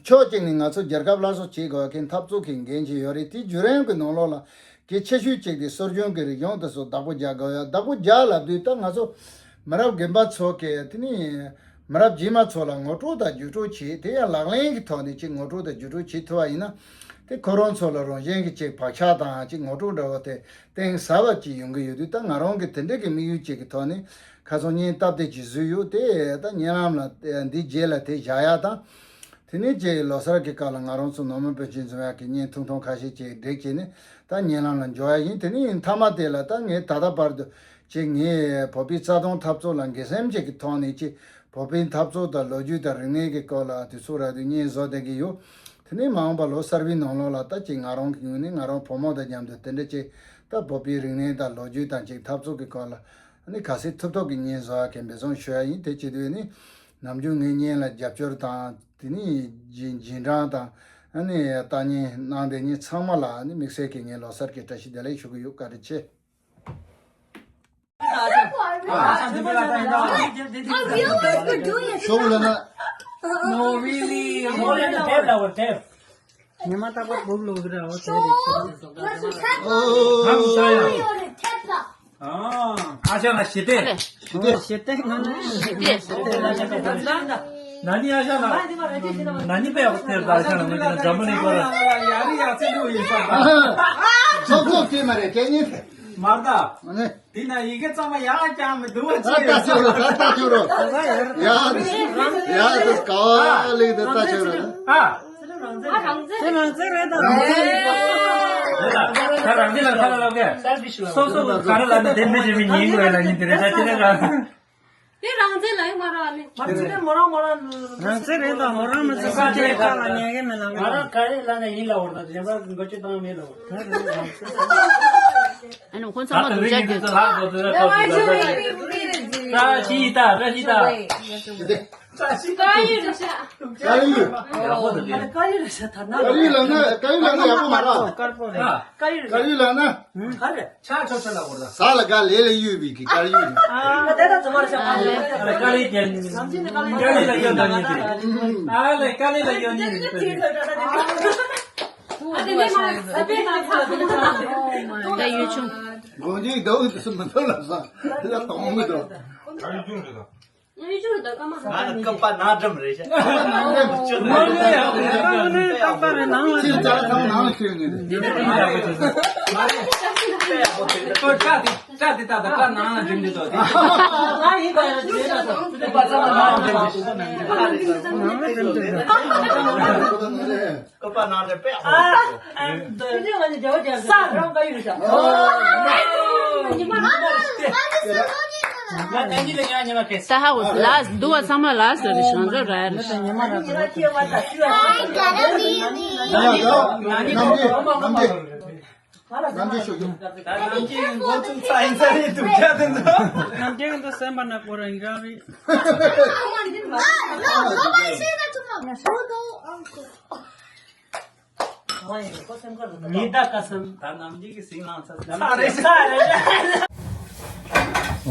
ཕྱོགས་གཅིག་ནས་ང་ཚོ་རྒྱལ་ཁབ་སླར་གསོ་བྱེད་དགོས་མཁན་འཐབ་རྩོད་ཀྱི་འགན་ཅིག་ཡོད་རེད། དེའི་བརྒྱུད་རིམ་གྱི་ནང་ལོགས་ལ་གལ་ཆེ་ཤོས་གཅིག་དེ་སྲོལ་རྒྱུན་གྱི་རིག་གཞུང་དེ་ཚོ་བདག་པོ་རྒྱག་དགོས་ཡ། བདག་པོ་རྒྱག་ལབ་དུས་ད་ང་ཚོ་མི་རབས་རྒན་པ་ཚོ་གི། དེ་ནི་མི་རབས་རྗེས་མ་ཚོ་ལ་ངོ་སྤྲོད་དང་བརྒྱུད་སྤྲོད་བྱེད། དེ་ཡང་ལག་ལེན་གྱི་ཐོག་ནས་ཅིག་ངོ་སྤྲོད་དང་བརྒྱུད་སྤྲོད་བྱེད་ཐུབ་པ་ཡིན་ན། དེ་ཁོ་རང་ཚོ་ལ་རང་བཞིན་གྱི་ཅིག་བག་ཆགས་དང་ཅིག་ངོ་སྤྲོད་འདྲ་བོ་དེ་གཏིང་ཟབ་པ་ཅིག་ཡོང་གི་ཡོད་དུས། ད་ང་རང་གི་དེ་འདྲ་གི་དམིགས་ཡུལ་ཅིག་གི་ཐོག་ནས་ཁ་སང་བརྙན་སྟབས་བདེ་ཅིག་བཟོས་ཡོད། དེ་ད་བརྙན་ལམ་ལ་འདི་རྗེས་ལ་དེ་བཞག་ཡ་དང་། དེ་ནས་ཅིག་ལོ་གསར་གྱི་སྐབས་ལ་ང་རང་ཚོ་ནོར་མོན་པཎ་ཆེན་འཛོམས་ཡག་གི་བརྙན་ཐུང་ཐུང་ཁ་ཤས་ཅིག་སྒྲིག་བྱས་ནས་ད་བརྙན་ལམ་ལ་འཇོག་ཡ་ཡིན། དེ་ནས་མཐའ་མ་དེ་ལ་ད་ངས་ད་ལྟ་བར་དུ་ཅིག་ངས་བོད་པའི་རྩ་དོན་འཐབ་རྩོད་ལ་འགན་སེམས་ཅིག་གི་ཐོག་ནས་ཅིག་བོད་པའི་འཐབ་རྩོད་དང་ལོ་རྒྱུས་དང་རིག་གནས་ཀྱི་སྐོར་ལ་དུས་ཚོད་རག་དུས་བརྙན་བཟོ་བསྡད་ཀྱི་ཡོད། དེ་ནས་མ་འོངས་པ་ལོ་གསར་པའི་ནང་ལོགས་ལ་ད་ཅིག་ང་རང་གི་ངོས་ནས་ང་རང་བུ་མོ་དང་མཉམ་དུ་དེ་འདྲ་ཅིག་ད་བོད་པའི་རིག་གནས་དང་ལོ་རྒྱུས་དང་ཅིག་འཐབ་རྩོད་ཀྱི་སྐོར་ལ་ཨ་ནི་ག་ཚོད་ཐུབ་ཐུབ་ཀྱི་བརྙན་བཟོ་ཡག་གི་འབད་བརྩོན་ཞུ་ཡ་ཡིན། དེ་བྱེད་དུས་ནི་ནམ་རྒྱུན་ངའི་བརྙན་ལ་རྒྱབ་སྐྱོར་དང་། དེ་ནས་རྗེས་འབྲང་དང་། ཨ་ནི་ལྟ་ཉན་གནང་བསྡད་མཁན་ཚང་མ་ལ་ཨ་ནི་དམིགས་བསལ་གྱི་ངས་ལོ་གསར་གྱི་བཀྲ་ཤིས་བདེ་ལེགས་ཞུ་གི་ཡོད། བཀའ་དྲིན་ཆེ། I realize we're doing it. No, really. ཉི་མ་རྟག་པར་བུག་ལོག་གི་ར་བ་དེ་རེད། ཨ་ཅག་ལ་ཞི་བདེ། ཞི་བདེ་ང་ནི་ཞི་བདེ། ན་ནི་ཨ་ཤ་ན། ན་ནི་པའི་ཨོ་ཐེར་ད་ཤ་ན་མི་དེ་ན་འཛམ་བུ་གླིང་པར། ཡ་རི་ཡ་ཚེ་འགྲོ་ཡིན་ས། ཚོགས་ཚོགས་ཀྱི་མ་རེད་སྐད་ཉིད། མར་ད། ཨ་ནི། དེ་ན་ཡི་གེ་གཙང་མ་ཡག་ཀྱང་མི་འདུག་བ། ད་ལྟ་ཆོག་རོགས། ད་ལྟ་ཆོག་རོགས། ཡ་ཡ་དེ་ག་བ་ལེགས་དེ་ལྟ་ཆོག་རོགས། ཨ། དེ་རང་བཙན་རེད་དམ། ད་རང་བཙན་ལ་ཁ་ལ་ལབ་གས། སོ་སོ་ག་རེ་ལབ་ན་དེ་མི་བྱེད་མི་ཉན་དགོས་ལ་ཉན་དེ་རེད། ད་དེ་ནས་རང་། དེ་རང་བཙན་ལ་ཡང་མ་རག་ལས། མ་རེད་མོ་རང་མོ་རང་། རང་བཙན་རེད་དམ། མོ་རང་མ་ཚོ་སོ་སོའི་ཁ་ལ་ཉན་གི་མེད་ལ། ང་རང་ག་རེ་ལབ་ན་ཡིན་ལབ་འོ། ད་གཞན་པ་འགོ་ཁྲིད་བཏང་མེད་ལབ་འོ། ཨ་ནི་ཁོང་ཚང་མ་སྡུག་ཅག་གི། བཀྲ་ཤིས་ད། བཀྲ་ཤིས་ད། བཀྲ་ཤིས་ད། བཀའ་ཡིག་རེད་ཤག་བཀའ་ཡིག་རེད་ཤག་ད་ན། བཀའ་ཡིག་ལབ་ན། བཀའ་ཡིག་ལབ་ན་ཡག་པོ་མ་རེད། དཀར་པོ་རེད། བཀའ་ཡིག་རེད། བཀའ་ཡིག་ལབ་ན། ག་རེ། ཆ་ཆོ་ཆོ་ལ་བོར་ད། ས་ལ་ག་ལེ་ལེ་གཡུག་པའི་གི་དཀར་ཡིག་རེད། ཨ་ད་ད་ཚོ་མ་རེད་ཤག་ཨ་ལེ། ཨ་ལེ་དཀའ་ལས་རྒྱལ། ནམ་རྒྱུན་ནི་དཀའ་ལས། དཀའ་ལས་ལ་གཡོལ་ད་ཉིན་དེ། ཨ་ལེ་དཀའ་ལས་ལ་གཡོལ་ཉིན་རེད། ད་ཡུལ་ཆུང་། དགོང་དག་ཟླ་བོ་དུས་སུ་མི་ཐོན་ལ་ས་ལ་དོང་མི་འདུག་ཨ་ཡུལ་ཆུང་རེད་ད། ང་ལ་ཀ་པ་ནག་འགྲམ་རེད་ཤག་ནག་འགྲམ་རེད། ནག་འགྲམ་རེད། ནག་འགྲམ་རེད། ནག་འགྲམ་རེད། ནག་འགྲམ་རེད། ཁྱེད་ཅག་ཚང་ནང་ལ་ཁྱེར་ནས་རེད། ཁོ་ཅག་དེ་ཅག་དེ་ད་ད་ཀ་ནང་ལ་འགྲིམ་དུས་ཚོ་དེ། ང་ཡིན་པ་ཡང་བྱེད་ན་ཚོ་ཁྱེད་པ་ཚང་མ་ནང་ལ་འགྲིམ་དུས་ཚོ་ནང་ལ་འགྲིམ་དུས་ཚོ། ཀ་པ་ནང་དེ་དཔེ་ཧོ། ཨ། དེ་ནས་ང་ནི་རྒྱ་བོ་རྒྱ་ས་རང་ག་ཡོད་ཤག་ཉི་མ་རང་ང་ཏན་ཏན་ལ་ཉག་ཉི་མ་ཁེ། ད་ཧ་འོ་ལ་འདུག་བ་ཚང་མ་ལ་སོ་རེ་ཤང་ཛོ་ར་རེ། ཉི་མ་རང་ཉི་མ་ཁེ་བ་ད་ཤི་བ་ང་ཏན་ཏན་ལ་ཉག་ཉི་མ་ཁེ། ནམ་རྒྱུན་ཤོད་རྒྱུ། ད་ནམ་རྒྱུན་འགོ་ཚུགས་ཚར་ཡིན་ས་རེད་འདུག་རྒྱ་དེ་ཚོ། ནམ་རྒྱུན་འདི་སེམས་པ་ནག་པོ་རང་རང་རེད། ཉི་ཟླ་སྐར་གསུམ་ད་ནམ་རྒྱུན་གྱི་ཟིང་ལངས་ཚར་ཚར་རེད་ཚར་རེད།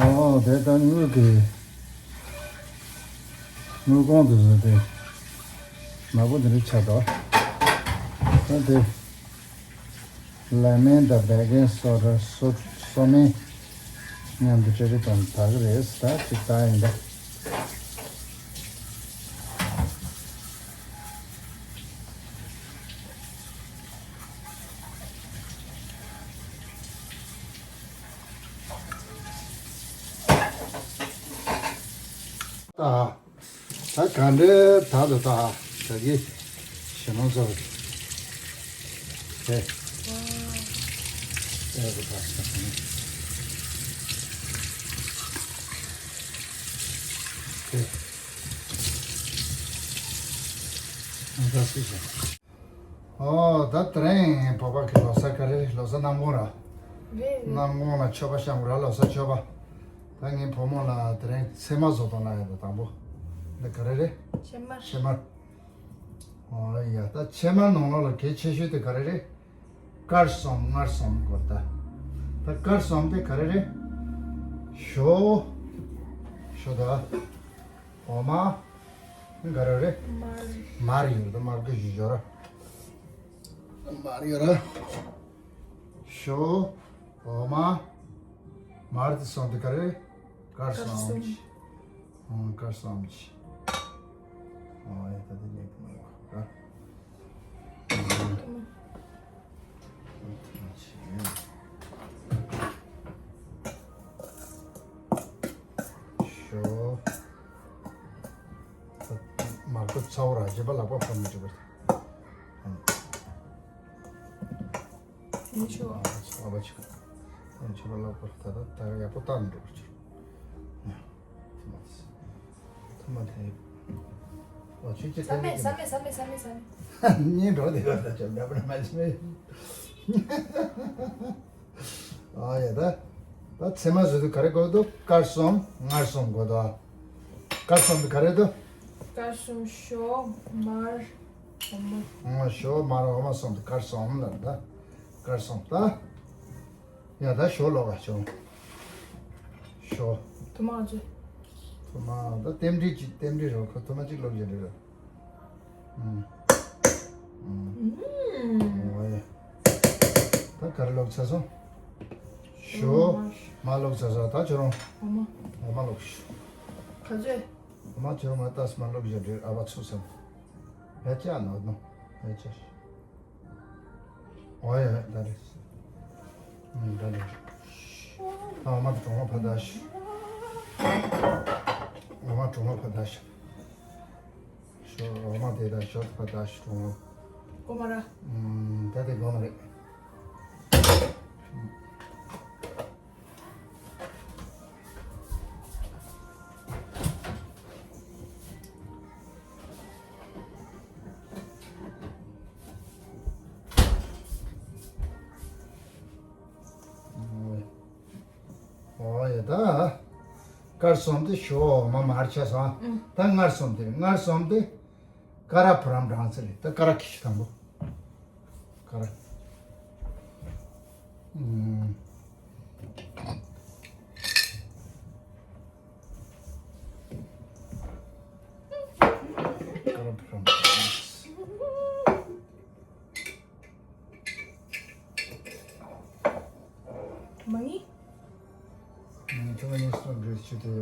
ཨོ་དེ་ད་དངུལ་གྱི་དངུལ་ཁང་དུ་བཟོས་ཏེ་ནག་པོ་དེ་འདྲ་ཆགས་འདུག་ད་དེ། ལེ་མོན་དང་བེ་ཀིང་སོ་ཌ། སོ་སོ་སྨན་མཉམ་དུ་ཅོ་ཅོ་དང་དག་གི་རེད། ད་ཅིག་ད་ཡིན་ད། ད། ད་ག་འདྲའི་ད་དུ་ད་ད་གི་ཞེ་ནོ་ཚོ་དེ་ཨེ་གི་ད་ད་དེ་ང་ད་སུ་ཞེ། ཨོ་ད་དེ་རིང་བོད་པ་གི་ལོ་གསར་ག་རེ་རེད། ལོ་གསར་གནམ་གང་ར། རེད། གནམ་གང་ལ་མཆོད་པ་བཤམས་ར། ལོ་གསར་མཆོད་པ། ད་ངའི་བུ་མོ་ལ་དེ་རིང་ཚེར་མ་བཟོ་དང་ལ་ཡ། ད་དང་པོ་འདི་ག་རེ་རེད། ཕྱེ་མར། ཕྱེ་མར། ཨོ་ཡ། ད་ཕྱེ་མར་ནང་ལོགས་ལ་གལ་ཆེ་ཤོས་དེ་ག་རེ་རེད། དཀར་གསུམ་མངར་གསུམ་དགོས་ད། ད་དཀར་གསུམ་དེ་ག་རེ་རེད། ཞོ། ཞོ་ད། འོ་མ། ག་རེ་རེད། མར། མར་ཡོད་ད། མར་གི་ཞུ་ཞོ་ར། མར་ཡོད་ར། ཞོ། འོ་མ། མར་དེ་གསུམ་དེ་ག་རེ་རེད། དཀར་གསུམ་གྱི། ཨང་། དཀར་གསུམ་གྱི། ཨང་། ཡ་ད་དེ་ཉེ་གི་མ་ཡོད་ར། ཞོ། མར་ཁུ་ཚ་བོ་ར་བྱེད་པ་ལག་པ་ཕར་མི་འཇུག་པ། ཨ་བ་ཆུ། ཨ་བ་ཆུ། ཨ་ཆུ་ལ་ལག་པ་ད་ད་ད་ཡག་པོ་བཏང་འགྲོ་ཆུ། ཐ་མ་དེ། ཨོ་ཆུ་ཆུ་ས་མེད་ས་མེད་ས་མེད་ས་མེད་ས་མེད། གཉིས་འགྲོ་དེ་ག་ད་ཆུ་ཡག་པོ་མ་ཆུ་མེད། ཨ་ཡ་ད། ད་ཚེར་མ་བཟོ་དུས་ག་རེ་དགོས་འདུག་དཀར་གསུམ་མངར་གསུམ་དགོས་འདུག་དཀར་གསུམ་དེ་ག་རེ་འདུག་དཀར་གསུམ། ཞོ། མར། འོ་མ། ཨ། ཞོ་མར་འོ་མ་གསུམ་དེ་དཀར་གསུམ་ལ་ད། དཀར་གསུམ་ད། ཡ་ད་ཞོ་ལོག་ག་ཞོ། ཞོ། ཐུ་མ་ཅི། ཐུ་མ་ད་ལྟེམ་འབྲི་ཅིག་ལྟེམ་འབྲི་རོ། ཁོ་ཐུ་མ་ཅིག་ལོག་ཡོད་རེད། ཨུམ། ཨུམ། ཨོ་ཡ། ད་ག་རེ་ལོག་ཚར་སོང་། ཞོ། མ་ལོག་ཚར་སོང་། ད་ཁྱོད་རང་། འོ་མ། འོ་མ་ལོག་ཞུ། ག་ཚོད། མ་ཁྱོད་མ་ལྟས་མ་ལོག་བཞག་རེད། ཨ་བ་ཚུགས་སམ། ཧེ་ཅག་ནོ་ནོ། ཧེ་ཅག་ཨོ་ཡ་ད་རེད། ཨུམ་ད་རེད། ཨ་མ་གྲོང་མ་ཕ་ད་ཤི། ཨ་མ་གྲོང་མ་ཕ་ད་ཤི། ཤོ་ཨ་མ་དེ་ད་ཤོ་ཕ་ད་ཤི་གྲོང་མ། ཀོ་མ་ར། ཨུམ་ད་དེ་གོ་མ་རེད། ཨོ་ཡ་ད། དཀར་གསུམ་དེ་ཤོ་མ་མར་ཆ་སོང་། ད་མངར་གསུམ་དེ་མངར་གསུམ་དེ། ཀ་ར་བུ་རམ་སྦྲང་རྩི་རེད། ད་ཀ་ར་ཁྱི་ཤི་དང་པོ། ཀ་ར། ཨུམ། ཀ་ར་བུ་རམ་སྦྲང་རྩི། མ་ངེས། ཁྱོད་ངས་སོ་འདྲེས་ཆུ་དེ་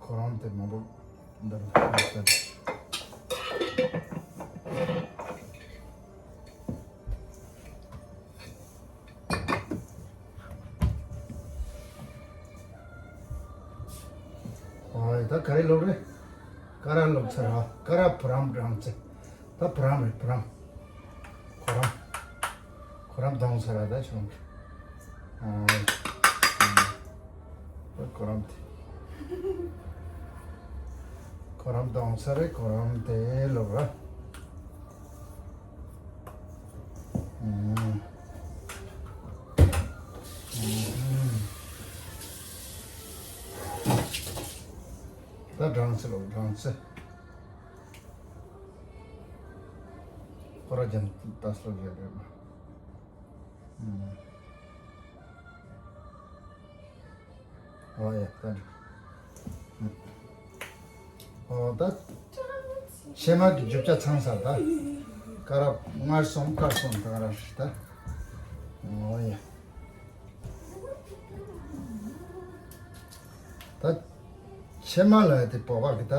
ཁོ་རང་དེ་མང་པོ་འདར་འདར། ཨོ་ད་ག་རེ་ལོག་རེད། ཀ་ར་ལོག་ཚར་བ། ཀ་ར་བུ་རམ་སྦྲང་རྩི། ད་བུ་རམ་རེད་བུ་རམ། ཁོ་རང་། ཁོ་རང་གདོང་ཚར་བ་ད་ཆུང་གི། ཨོ། ཁོ་རང་དེ། ཁོ་རང་གདོང་ཚར་རེད། ཁོ་རང་དེ་ལོག་ར། ད་སྦྲང་རྩི་ལོག་སྦྲང་རྩི། ཁོ་ར་ཅན་ད་སློབ་ཡོད་རེད་མ། ཨོ་ཡ་ད། ཨོ་ད། ཕྱེ་མར་གྱི་རྒྱུ་ཆ་ཚང་ས་ད། ཀ་ར་མངར་གསུམ་དཀར་གསུམ་ད་ག་ར་ཞིག་ད། ཨོ་ཡ། ད། ཕྱེ་མར་ལ་དེ་བོད་པ་གི་ད།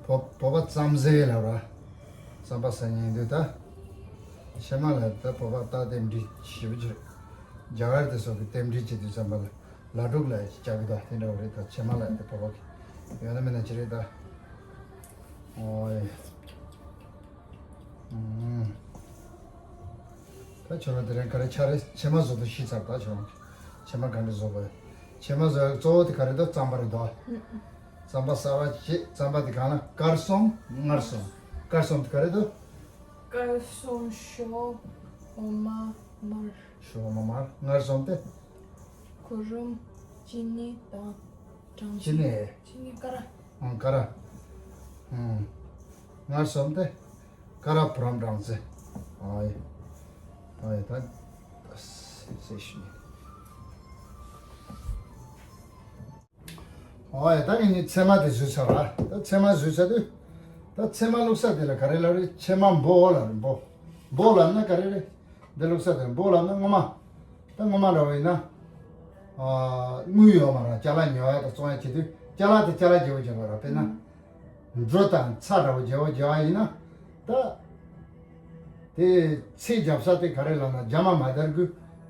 བོད་བོད་པ་རྩམ་ཟས་ལ་ར། རྩམ་པ་ཟ་ཉན་དུས་ད། ཕྱེ་མར་ལ་ད་བོད་པ་ད་དེ་འདྲི་ཞིབ་ཅིག་རྒྱ་གར་དེ་སོགས་ཀྱི་རྟེན་འབྲེལ་བྱེད་དུས་ཙམ་པ་ལ་ལ་དྲུག་ལ་ཡི་ཅག་གི་ད་དེ་འདྲ་བ་རེད། ད་ཕྱེ་མར་ལ་དེ་བོད་པ་གི་ཡོད་ན་མེད་ན་ཅི་རེད་ད། ཨོ་ཡ། ད་ཁྱོད་རང་དེ་རིང་ག་རེ་ཆ་རེ་ཕྱེ་མར་བཟོ་དུ་ཤི་ཚར་ད་ཁྱོད་རང་ཕྱེ་མར་ག་འདྲ་བཟོ་དགོས། ཕྱེ་མར་བཟོ་ཡག་གཙོ་བོ་དེ་ག་རེ་འདུག་རྩམ་པ་རེད་དོ། རྩམ་པ་གསར་པ་བྱེད། རྩམ་པ་དེ་གང་ལ་དཀར་གསུམ་མངར་གསུམ། དཀར་གསུམ་དེ་ག་རེ་འདུག་དཀར་གསུམ་ཤོ་འོ་མ་མར། ཤོ་འོ་མ་མར། མངར་གསུམ་དེ། གོ་རུམ། ཅི་ནི་དང་། སྦྲང་རྩི། ཅི་ནི། ཅི་ནི་ཀ་ར། ཨང་ཀ་ར། ཨང་། མངར་གསུམ་དེ། ཀ་ར་བུ་རམ་སྦྲང་རྩི། ཨའི། ཨའི་ད། ད་སེ་ཤི་ནི། ཨའི་ད་ངས་ནི་ཚལ་མ་དེ་བཟོས་ཚར་བ། ད་ཚལ་མ་བཟོས་ཚར་དུས། ད་ཚལ་མ་བླུགས་ས་དེ་ལ་ག་རེ་ལབ་རེད། ཕྱེ་མར་འབོ་ལབ་རེད། འབོ། འབོ་ལབ་ན་ག་རེ་རེད། འདི་བླུགས་ས་དེ་འབོ་ལབ་ན་སྔོན་མ། ད་སྔོན་མ་འདྲ་བ་ཡིན་ན། ཨ། དངུལ་ཡོད་མ་རེད། ཅ་ལག་ཉོ་ཡ་དང་བཙོང་ཡ་བྱེད་དུས་ཅ་ལག་དེ་ཅ་ལག་བརྗེ་པོ་བརྗེ་པ་རེད། དཔེར་ན། འབྲུ་དང་ཚྭ་འདྲ་བོ་བརྗེ་པོ་བརྗེ་བ་ཡིན་ན། ད། དེ་ཚེ་རྒྱབ་ས་དེ་ག་རེ་ལབ་ན་རྒྱ་མ་མ་དར་གི་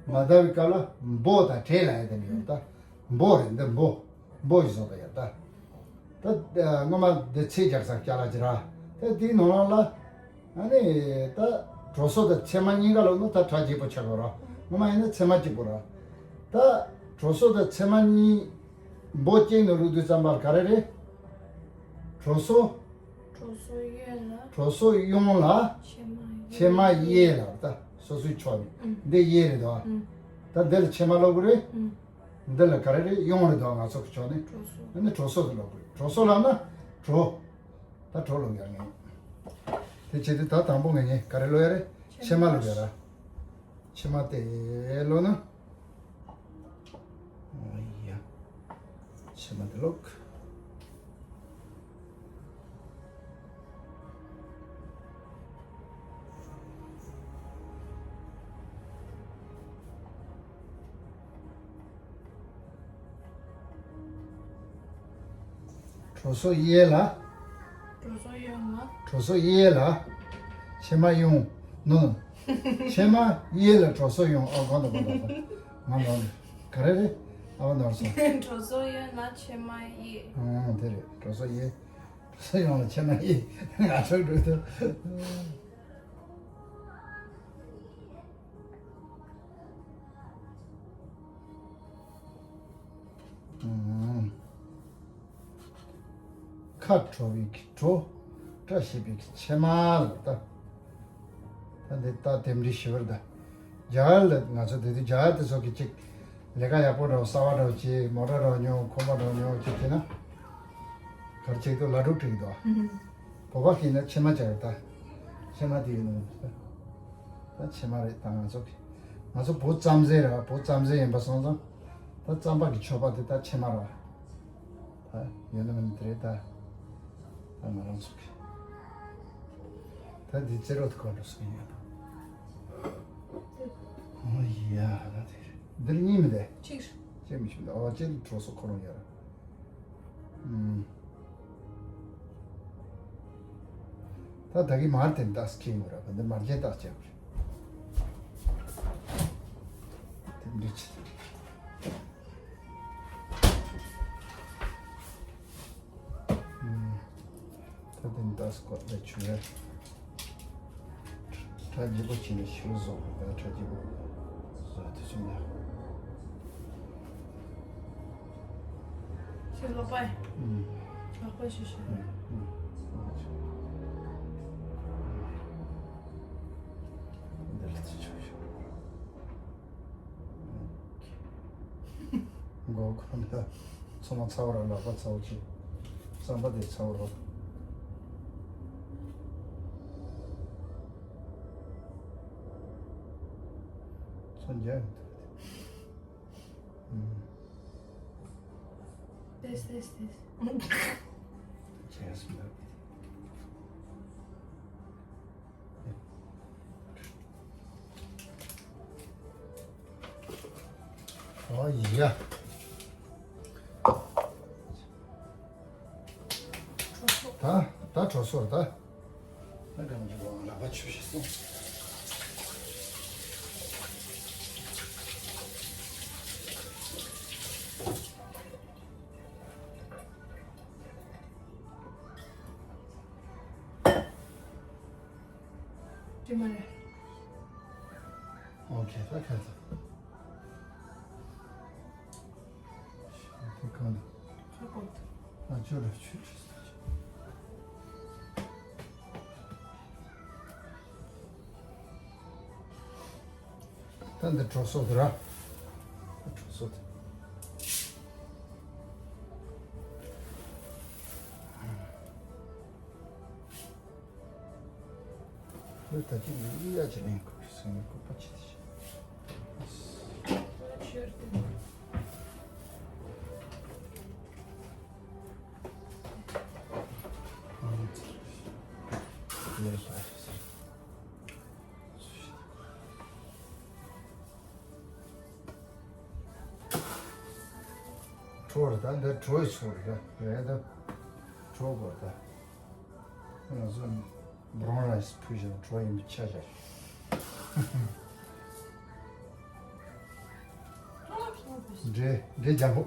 མ་དར་བའི་སྐབས་ལ་འབོ་དང་བྲེ་ལབ་ཡ་དེ་འདྲ་ཡོད་ད། འབོ་རེད་འདི་འབོ། འབོ་ཞིག་བཟོ་ད་ཡ་ད། ད་སྔོན་མ་འདི་ཚེ་རྒྱག་ས་སྐྱ་ལ་ཅི་ར། ད་དེའི་ནང་ལ་ལ། ཨ་ནི་ད་གྲོ་སོ་དང་ཚེར་མ་གཉིས་ཀ་ལོག་ན་ད་གྲ་རྒྱས་པོ་ཆགས་དགོས་ར། སྔོན་མ་ཡིན་ན་ཚེར་མ་གཅིག་པོ་ར། ད་གྲོ་སོ་དང་ཚེར་མ་གཉིས་འབོ་གཅིག་ནང་བླུགས་དུས་ཙམ་པར་ག་རེ་རེད། གྲོ་སོ། གྲོ་སོ་གཡོན་ལ། གྲོ་སོ་གཡོན་ལ། ཚེར་མ་གཡས་ལ་ད་སོ་སོའི་ཕྱོགས་ནས་འདི་གཡས་རེད་དོ། ད་འདི་ལ་ཚེར་མ་ལོག་གི་རེད། འདི་ལ་ག་རེ་རེད། གཡོན་རེད་དོ། ང་ཚོ་གི་ཕྱོགས་ནས། གྲོ་སོ། ཨ་ནི་གྲོ་སོ་དེ་ལོག་དགོས། གྲོ་སོ་ལབ་ན་གྲོ། ད་གྲོ་ལོག་ཡ་ངེས། དེ་བྱེད་དུས་ད་དང་པོ་ངེས་ངེས་ག་རེ་ལོག་ཡ་རེད། ཕྱེ་མ་ལོག་ཡ་ར། ཕྱེ་མ་དེ་ལོག་ན། ཨོ་ཡ། ཕྱེ་མ་དེ་ལོག་གྲོ་སོ་གཡས་ལ། གྲོ་སོ་གཡོན་ལ། གྲོ་སོ་གཡས་ལ། ཕྱེ་མ་གཡོན། ནོ། ཕྱེ་མ་གཡས་ལ་གྲོ་སོ་གཡོན། ཨོ་གང་དུ་གང་དུ་གང་། ང་ནོར། ག་རེ་རེད། ཨ་བ་ནོར་སོང་། གྲོ་སོ་གཡོན་ལ་ཕྱེ་མ་གཡས། ཨང་དེ་རེད། གྲོ་སོ་གཡས། གྲོ་སོ་གཡོན་ལ་ཕྱེ་མ་གཡས། ང་ཚོ་འགྲོ་ཐུབ། ཁ་དྲོ་བའི་གི་དྲོ། བཀྲ་ཤིས་པའི་གི་ཕྱེ་མ་ལ་ད། ད་འདི་ད་དེམ་འདྲི་ཞི་བར་ད། རྒྱ་གར་ལ་ང་ཚོ་དེ་དུས་རྒྱ་གར་དེ་ཚོ་གི་ཅིག་ལས་ཀ་ཡག་པོ་འདྲ་བོ་གསར་བ་འདྲ་བོ་བྱེད། མོ་ཊ་འདྲ་བོ་ཉོ། ཁོམ་པ་འདྲ་བོ་ཉོ་ཅིག་བྱེད་ན། གར་ཅིག་ཏུ་ལ་དྲུག་བྲིས་འདུག་ཨ། བོད་པ་གིས་ན་ཕྱེ་མ་བྱ་ཡོད་ད། ཕྱེ་མ་དེ་ཡིན་ནམ་ད། ད་ཕྱེ་མ་རེད་ད། ང་ཚོ་གི་ང་ཚོ་བོད་རྩམ་ཟན་ར། བོད་རྩམ་ཟན་ཡིན་པ་སོང་ཙང་། ད་རྩམ་པ་གི་མཆོད་པ་དེ་ད་ཕྱེ་མ་ར། ད་ཡོད་ན་མིན་དེ་རེད་ད། ད་ང་རང་ཚོ་གི་ད་འདི་རྩེ་རོགས་དུ་གོ་འགྲོ་སོང་ཡིན་ཡང་། ཨོ་ཡ་ད་དེ་རེད། འདིར་གཉིས་མི་འདུག་གཅིག་གཅིག་མི་ཤེས་འདུག་ཨོ་གཅིག་གྲོ་སོ་ཁོ་རང་ཡོད་ར། ཨུམ། ད་ད་གི་མར་དེ་འདྲ་སྐྱེ་ཡོང་ར། ད་འདི་མར་རྒྱན་བཏགས་བྱས་པ་རེད། དེ་འདྲ་ཅི། ཨུམ། ད་དེ་འདྲ་སྐོར་ལ་ཆུ་རེད། ཁྲ་རྒྱས་པོ་བྱས་ནས་ཤིང་བཟོ་དགོས། ད་ཁྲ་རྒྱས་པོ་བཟོ་དུས་ཙམ་ལ། ཤིང་ལོག་པ་ཡིན། ཨུམ། ལོག་པ་ཤིག་ཤིག་ཨུམ། ཨུམ། འདི་ལ་ཚིག་ཆོག་ཤོག་མགོ་ཁོམ་ལ་ཚོ་མ་ཚ་བ་ར། ལག་པ་ཚ་བོ་ཅིག་རྩམ་པ་དེ་ཚ་བོ་ར། ཚོ་འཇའ་ཡོང་ཐུབ། ཏེས་ཏེས་ཏེས། ཅེས་མི་འདུག་ཨོ་ཡ། ད་ད་གྲོ་སོ་རེད་ད། ད་གང་ཅི་གོང་ལག་པ་ཆུ་ཞིག་སོང་། དྲི་མ་རེད། ཨོ་ཁེ། ད་ཁ་ཚ། དེ་གང་ལ། ཁ་སྐོམ། ཨ་ཅོ་ར་ཆུ་ཆུ། ད་འདི་གྲོ་སོ་དེ་ར། གྲོ་སོ་དེ། ཁོས་ད་ཅི་ཡིན་ཡ་ཅི་ལེན་དགོས་ཟེར་ནས་སྐུད་པ་ཕྱིས་ཏེ་བྱས། གྲོ་རེད་ད། འདི་གྲོ་ཡི་ཚོགས་རེད་ད། རེད་ད། གྲོ་དགོས་ད། ང་ཚོ་བྷ་རའུན་རའི་སི་ཕུལ་བཞག་གྲོ་ཡིན་པའི་ཆ་བཞག་འབྲས་འབྲས་ལྗང་ཁུ།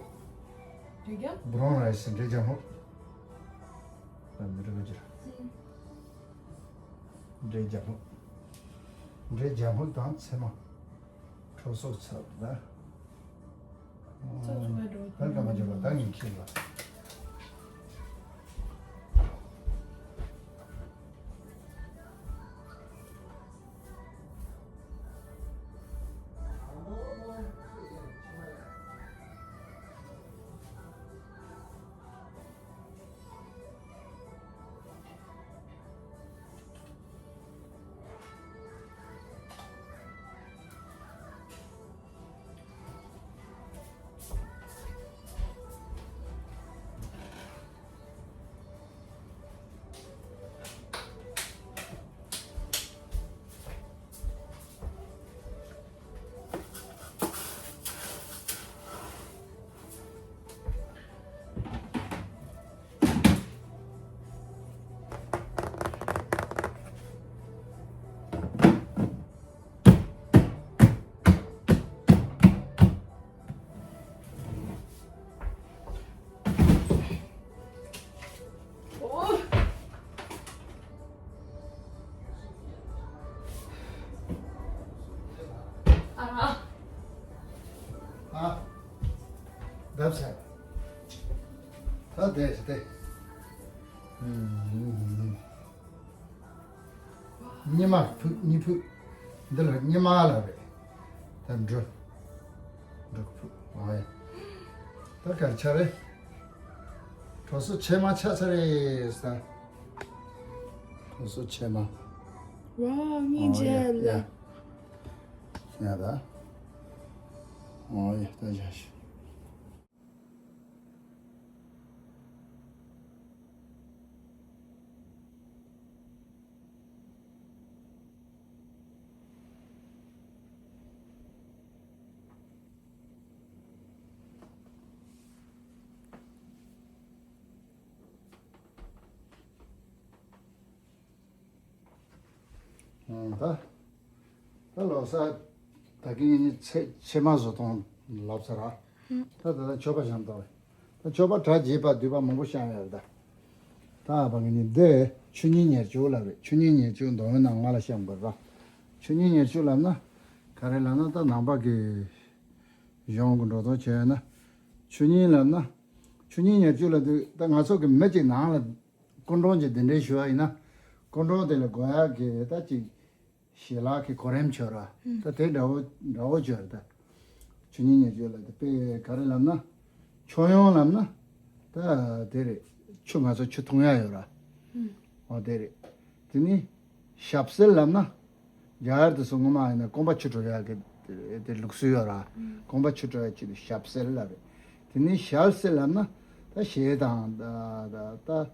འབྲས་ལྗང་། བྷ་རའུན་རའི་སི་འབྲས་ལྗང་ཁུ། ད་མི་འགྲིག་ག་ཅི་ར། འབྲས་ལྗང་ཁུ། འབྲས་ལྗང་ཁུ་དང་ཚེར་མ། གྲོ་སོ་ཚབ་ན། ཚོགས་ཆུང་བའི་འགྲོ། ད་སྐར་མ་བརྗོད་པ་ད་ངས་ཁྱེར་ལ། ད་བདེ་ཞིག་སྟེ། ཉི་མ་ཕུད། གཉིད་ཕུད། འདི་ལ་གཉིད་མ་ལ་རེད། ད་འགྲོ། འགྲོ་ཕུད། ཨོ་ཡ། ད་གར་ཆ་རེད། གྲོ་སོ་ཕྱེ་མ་ཆ་ཆ་རེད་ས། གྲོ་སོ་ཕྱེ་མ། ཝའོ། སྙིང་རྗེ་ལ། ཡ་ད། ཨོ་ཡ། ད་བཞག་ཤིག་ད། ད་ལོ་གསར་ད་གིན་ངེད་གཉིས་ཚེ་ཕྱེ་མ་བཟོ་སྟངས་ལབ་ཚར་ར། ད་ད་ལྟ་མཆོད་པ་བཤམས་བཏང་བས། ད་མཆོད་པ་གྲ་རྒྱས་པ་བསྡུས་པ་མང་པོ་བཤམས་ཡོད་རེད་ད། ད་ཨ་ཕ་ངེད་གཉིས་འདི་ཆུ་གཉིས་ཉེར་གཅིག་ལབ་རེད། ཆུ་གཉིས་ཉེར་གཅིག་འདོན་ཡོད་ན་ང་ལ་བཤམས་དགོས་ར། ཆུ་གཉིས་ཉེར་གཅིག་ལབ་ན། ག་རེ་ལབ་ན་ད་ནང་པ་གི་གཞུང་གི་འགྲོ་སྟངས་བྱས་ཡོད་ན། ཆུ་གཉིས་ལབ་ན། ཆུ་གཉིས་ཉེར་གཅིག་ལབ་དུས་ད་ང་ཚོ་གི་མི་གཅིག་ནང་ལ་སྐུ་མགྲོན་གྱི་གདན་འདྲེན་ཞུ་བ་ཡིན་ན། སྐུ་མགྲོན་དེ་ལ་དགོས་ཡག་གི་ད་ཅིག་ཞལ་ལག་གི་གོ་རིམ་བྱོས་ར། ད་དེ་འདྲ་བོ་འདྲ་བོ་བྱོས་ར་ད། ཆུ་གཉིས་ཉེར་གཅིག་ལ་དེ་དཔེ་ག་རེ་ལབ་ན། ཆུ་ཡོང་ལབ་ན། ད་དེ་རེད། ཆུ་ང་ཚོ་ཆུ་འཐུང་ཡག་ཡོད་ར། ཨོ་དེ་རེད། དེ་ནི་ཞབས་བསིལ་ལབ་ན། རྒྱ་གར་དེ་ཚོ་སྔོན་མ་ཡིན་ན་རྐང་པ་ཆུ་བྲོ་ཡག་གི་དེ་ལུགས་སྲོལ་ཡོད་ར། རྐང་པ་ཆུ་བྲོ་ཡག་ཅིག་ལ་ཞབས་བསིལ་ལབ་རེད། དེ་ནི་ཞལ་བསིལ་ལབ་ན། ད་ཞལ་དང་ད་ད་ད།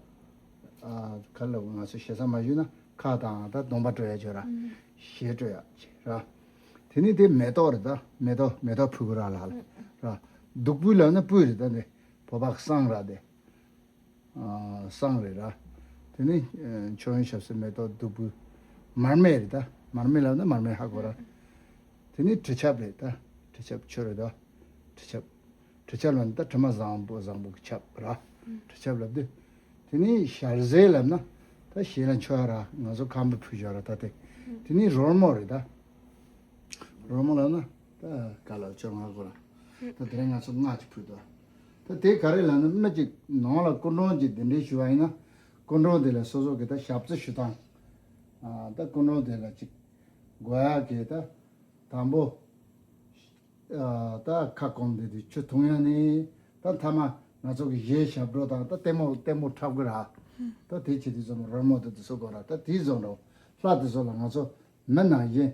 ཨ་ཁ་ལ་ང་ཚོ་ཞེ་ས་མ་ཞུས་ན་ཁ་དང་ད་གདོང་པ་བྲོ་ཡག་ཅིག་ར། ཞལ་བྲོ་ཡག་ཅིག་ར། དེ་ནི་དེ་མེ་ཏོག་རེད་ད། མེ་ཏོག་མེ་ཏོག་ཕུལ་དགོས་ར་ལ་ལ་ར། བདུག་སྤོས་ལབ་ན་སྤོས་རེད་ད། འདི་བོད་པ་བསང་ར་དེ། ཨ་བསང་རེད་ར། དེ་ནི་ཨ་མཆོད་ཡོན་ཞབས་བསིལ་མེ་ཏོག་བདུག་སྤོས། མར་མེ་རེད་ད། མར་མེ་ལབ་ན་མར་མེ་ཧ་གོ་ར། དེ་ནི་དྲི་ཆབ་རེད་ད། དྲི་ཆབ་ཆུ་རེད་ད། དྲི་ཆབ། དྲི་ཆབ་ལབ་ན་ད་དྲི་མ་བཟང་པོ་བཟང་པོ་གི་ཆབ་ར། དྲི་ཆབ་ལབ་དུས། དེ་ནི་ཞལ་ཟས་ལབ་ན། ད་ཞལ་ལ་མཆོད་ར། ང་ཚོ་ཁམས་པའི་ཕུལ་བཞག་ར་ད་དེ། དེ་ནི་རོལ་མོ་རེད་ད། རོལ་མོ་ལབ་ན་ད་ག་ལ་ཆོ་ང་གོ་ར། ད་དེ་རིང་ང་ཚོ་སྔགས་ཀྱི་ཕུལ་དོ། ད་དེ་ག་རེ་ལབ་ན་མི་གཅིག་ནང་ལ་སྐུ་མགྲོན་གྱི་གདན་འདྲེན་ཞུ་བ་ཡིན་ན། སྐུ་མགྲོན་དེ་ལ་སོ་སོ་གི་ད་ཞབས་བསིལ་ཞུ་སྟངས། ཨ་ད་སྐུ་མགྲོན་དེ་ལ་ཅིག་དགོས་ཡག་གི་ད། དང་པོ། ཨ་ད་ཁ་སྐོམ་དེ་དུས་ཆུ་འཐུང་ཡག་ནི། ད་མཐའ་མ་ང་ཚོ་གི་གཞས་ཞབས་བྲོ་དང་ད་ལྟད་མོ་ལྟད་མོ་འཁྲབ་གི་ར། ད་དེ་བྱེད་དུས་ཙམ་རོལ་མོ་དེ་དུས་སུ་དགོས་ར། ད་དེའི་བཟོ་འདྲ་ལྷ་དེ་ཚོ་ལ་ང་ཚོ་མི་ནང་བཞིན།